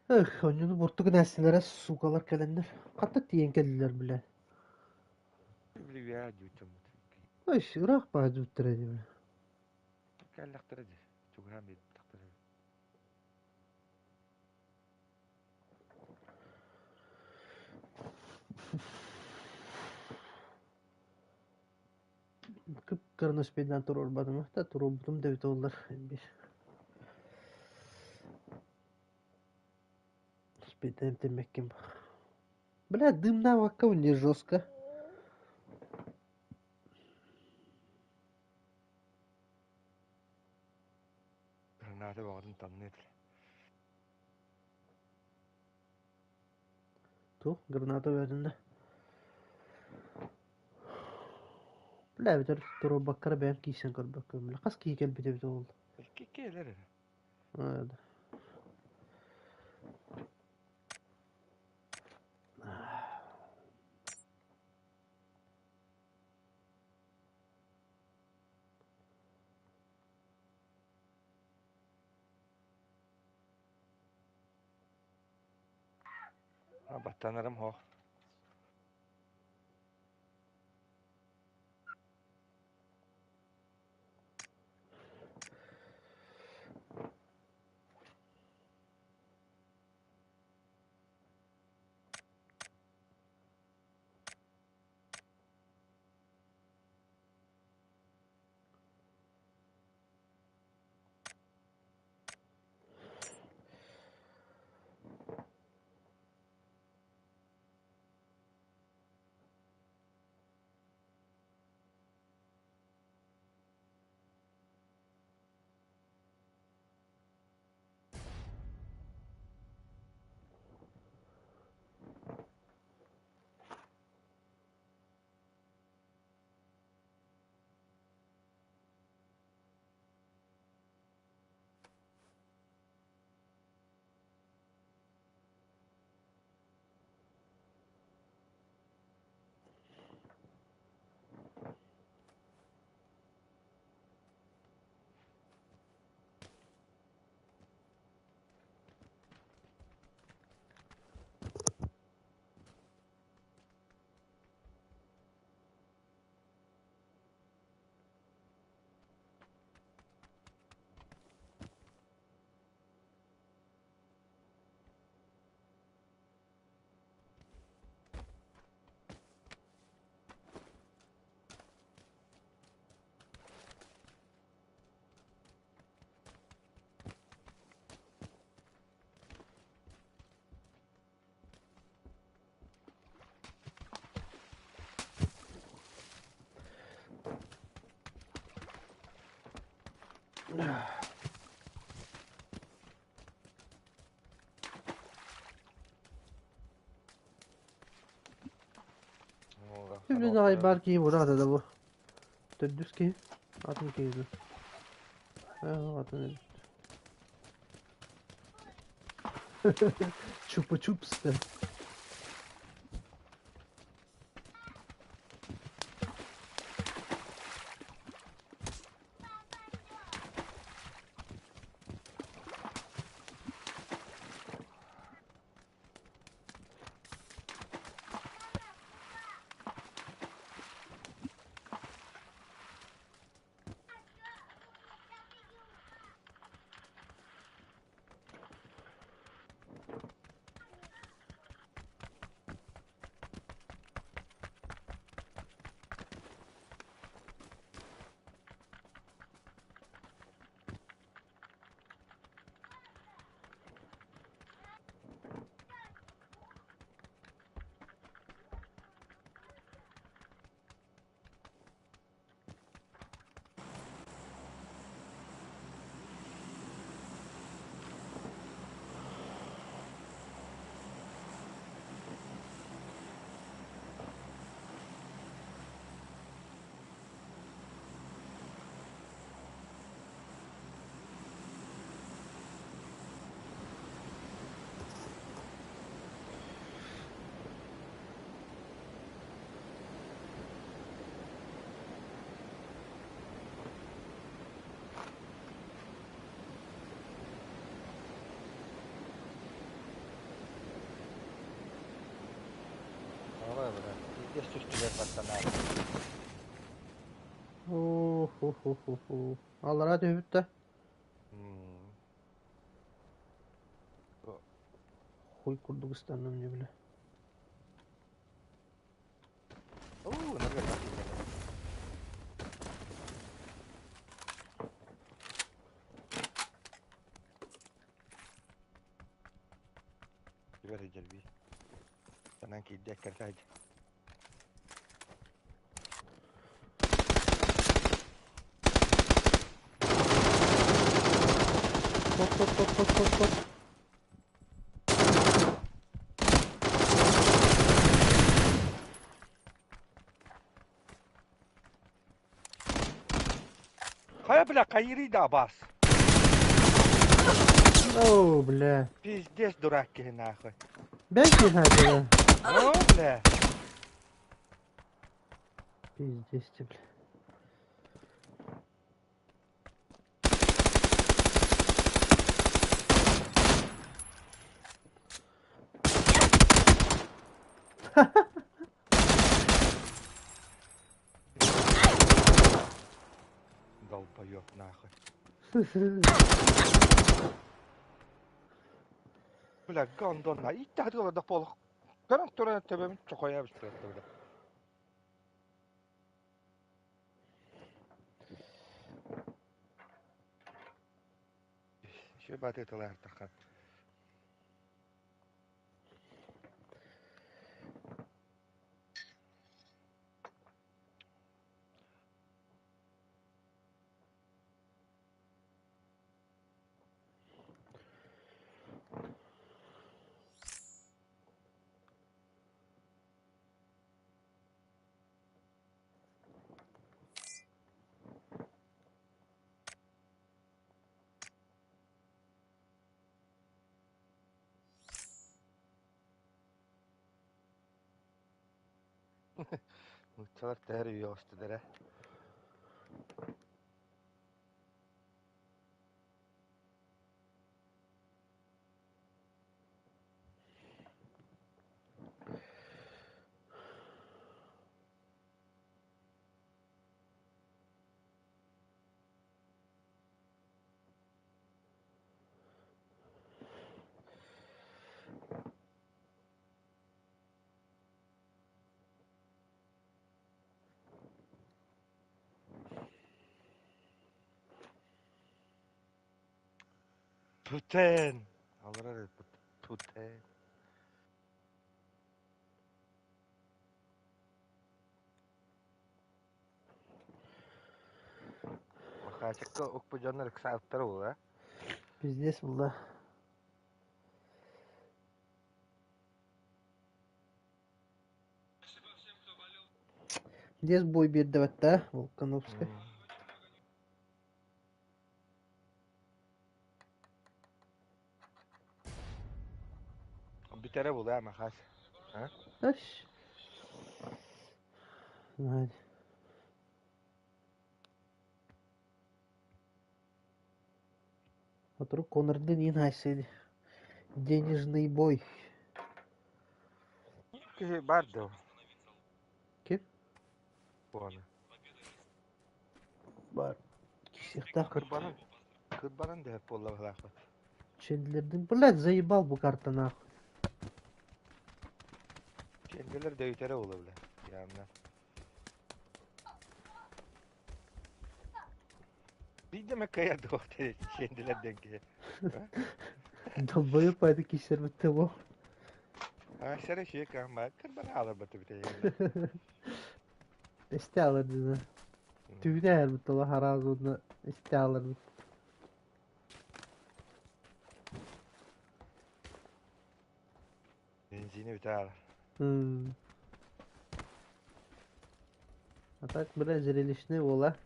Эх, онньуну бурдук нэстилэрэ суукалар кэлэннэр, хата тиийэн кэллилэр билэ. Билиэ дьүтүммүт. Ой, ыраах баа дьүттэрэ дии. Кэллэхтэрэ дии. Чугаһаан биэрбэтэхтэрэ. Кып-кыраны успейдаан туруорбатым да туруорбутум да эбитэ буоллар биир успейдаан эмтэммэккин. Бля, дымнаабакка мне жестко. Граната баҕатын тамныыр. Туох граната бөтүннэ? Бля, эбэтэр туруорбакка эрэ бэйэм киирсэн көрбөккүн. Бля, хас киһи кэлбит эбитэ буолла? Икки эрэ. Баттанарым суох. Билин аҕай баар киһи бураата да бу. Төрдүс киһи. Атын киһи дуу. Атын эбит. Чупа-чупс да. Пиздец түстүлэр баттанаат. О-хо-хо-хо-хо. Аллараа түһүбүт да? Хуй курдук ыстанным не бля. Оо, наверное, Түбэр дьэлби. Санаан киирдэ эккэртэ Топ топ топ топ топ топ. Хайа бля, хайырый да абас. О, бля. Пиздец дурак киһи нахуй. Бэс не знаю, О, бля. Пиздец ты, бля. Долбоёб нахуй. Бля, гондон, иттэ да пол. Көрөн туран төбөм чохоя бля. Еще батытылаартахан. Нууччалар тэһэр үйэҕистилэрэ. Путен! Аллара Путен. Махачыкка укпу дьоннор ыксаабыттара буолла. Пиздец булла. Дес бой биэрдэбэт Волконовскай. Бүтэрэ буолуо Махас. Аш. Знать. Отру Конордын иин Денежный бой. Киһи бар доо. Ким? Буона. Бар. Кисихтах. Кырбанан кырбанан дэһэр буолла быһалаахпыт. Чендлердин. Блядь, заебал бу карта нахуй. Ченделер дөйтөрө буолла бля. Явно. Биирдэ эмэ кыайар дуо ченделер диэн киһи. Долбоеб это кисер того. А сэрэ шиэ каама кырбан хааларбат эбит Истэ алар дина. Түбүнэ эр тула харазудна истэ алар. Бензини бүтэ А так, бля, зрелищный буола.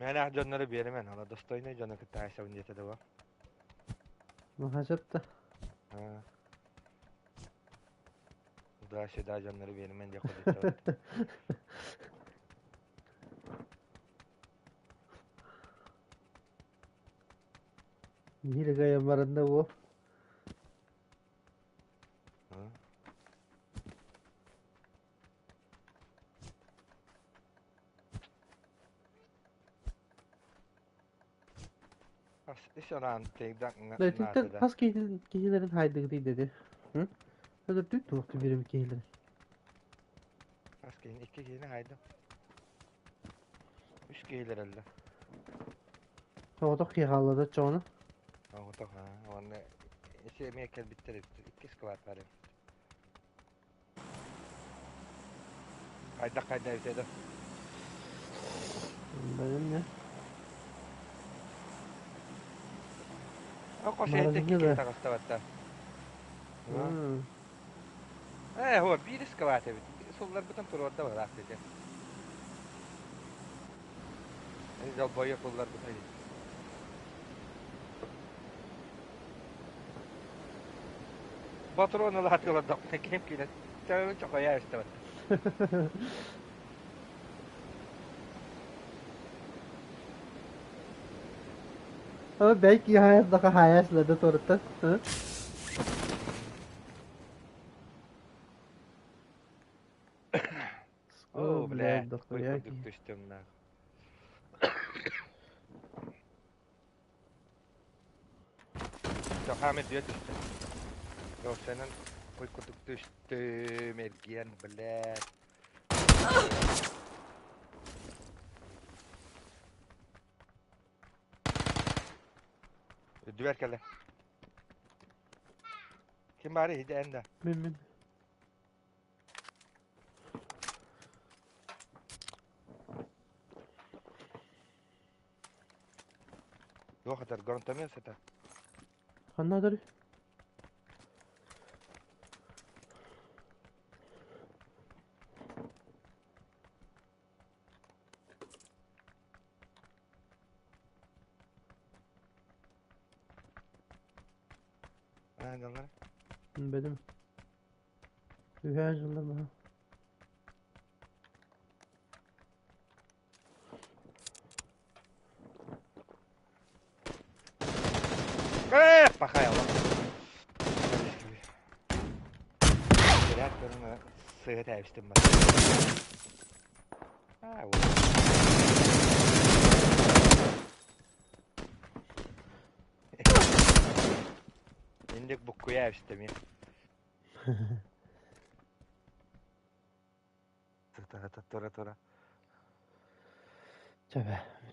Мээнээх дьоннору биэримэн, ала достойнай дьону кытта айсабын диэтэ да бу. Маха сөп да. Туда-сюда дьоннору биэримэн диэх курдук. Биир гайан баранда бу. Итинтэн хас киһилэрин хаайдыгытый dedi. Hı? Öldürдүк туохту биrim киһилэрин. Хас киһини икки киһини хаайдым. Үс киһилэр өллө. Соҕотох киһи хаалла да чоҕуна. Соҕотох аа уонна ити эмиэ кэлбиттэр эбит. Икки склад бар эбит. Хайдах хайда эбитэ да? Бэлэмҥэ. Хос иһиттэн икки таҕыста батта. Ээ, һуо, биир ыскалаат эбит. Сулларбытын туруорда быһылаах дии. Дьолбойо кулларбыта дии. Ботуруон ылаатыылардахпына ким киирэн чаҕын чохойоо истэбэт. Belki hayattaki hayatla da torta. Оо, бля, ой курдук түстүм нах. Чохаамы дүө түстэ. Туохсанан ой курдук түстүм, эргийэн, блядь. Үрдүбэр кэлэ. Ким баары иһитэ эн да? Мин мин. Туох этэр, гранатомет сытар. Ханна адарый? Аа, дьоннор. Бэдим. Үһээ дьыллар баһа. Э, пахайла. Билээт көрүҥ сыыһа тээбистим бар. Аа, вот. Инник буккуйа эбистим. Тура тура тура. Чэ бэ.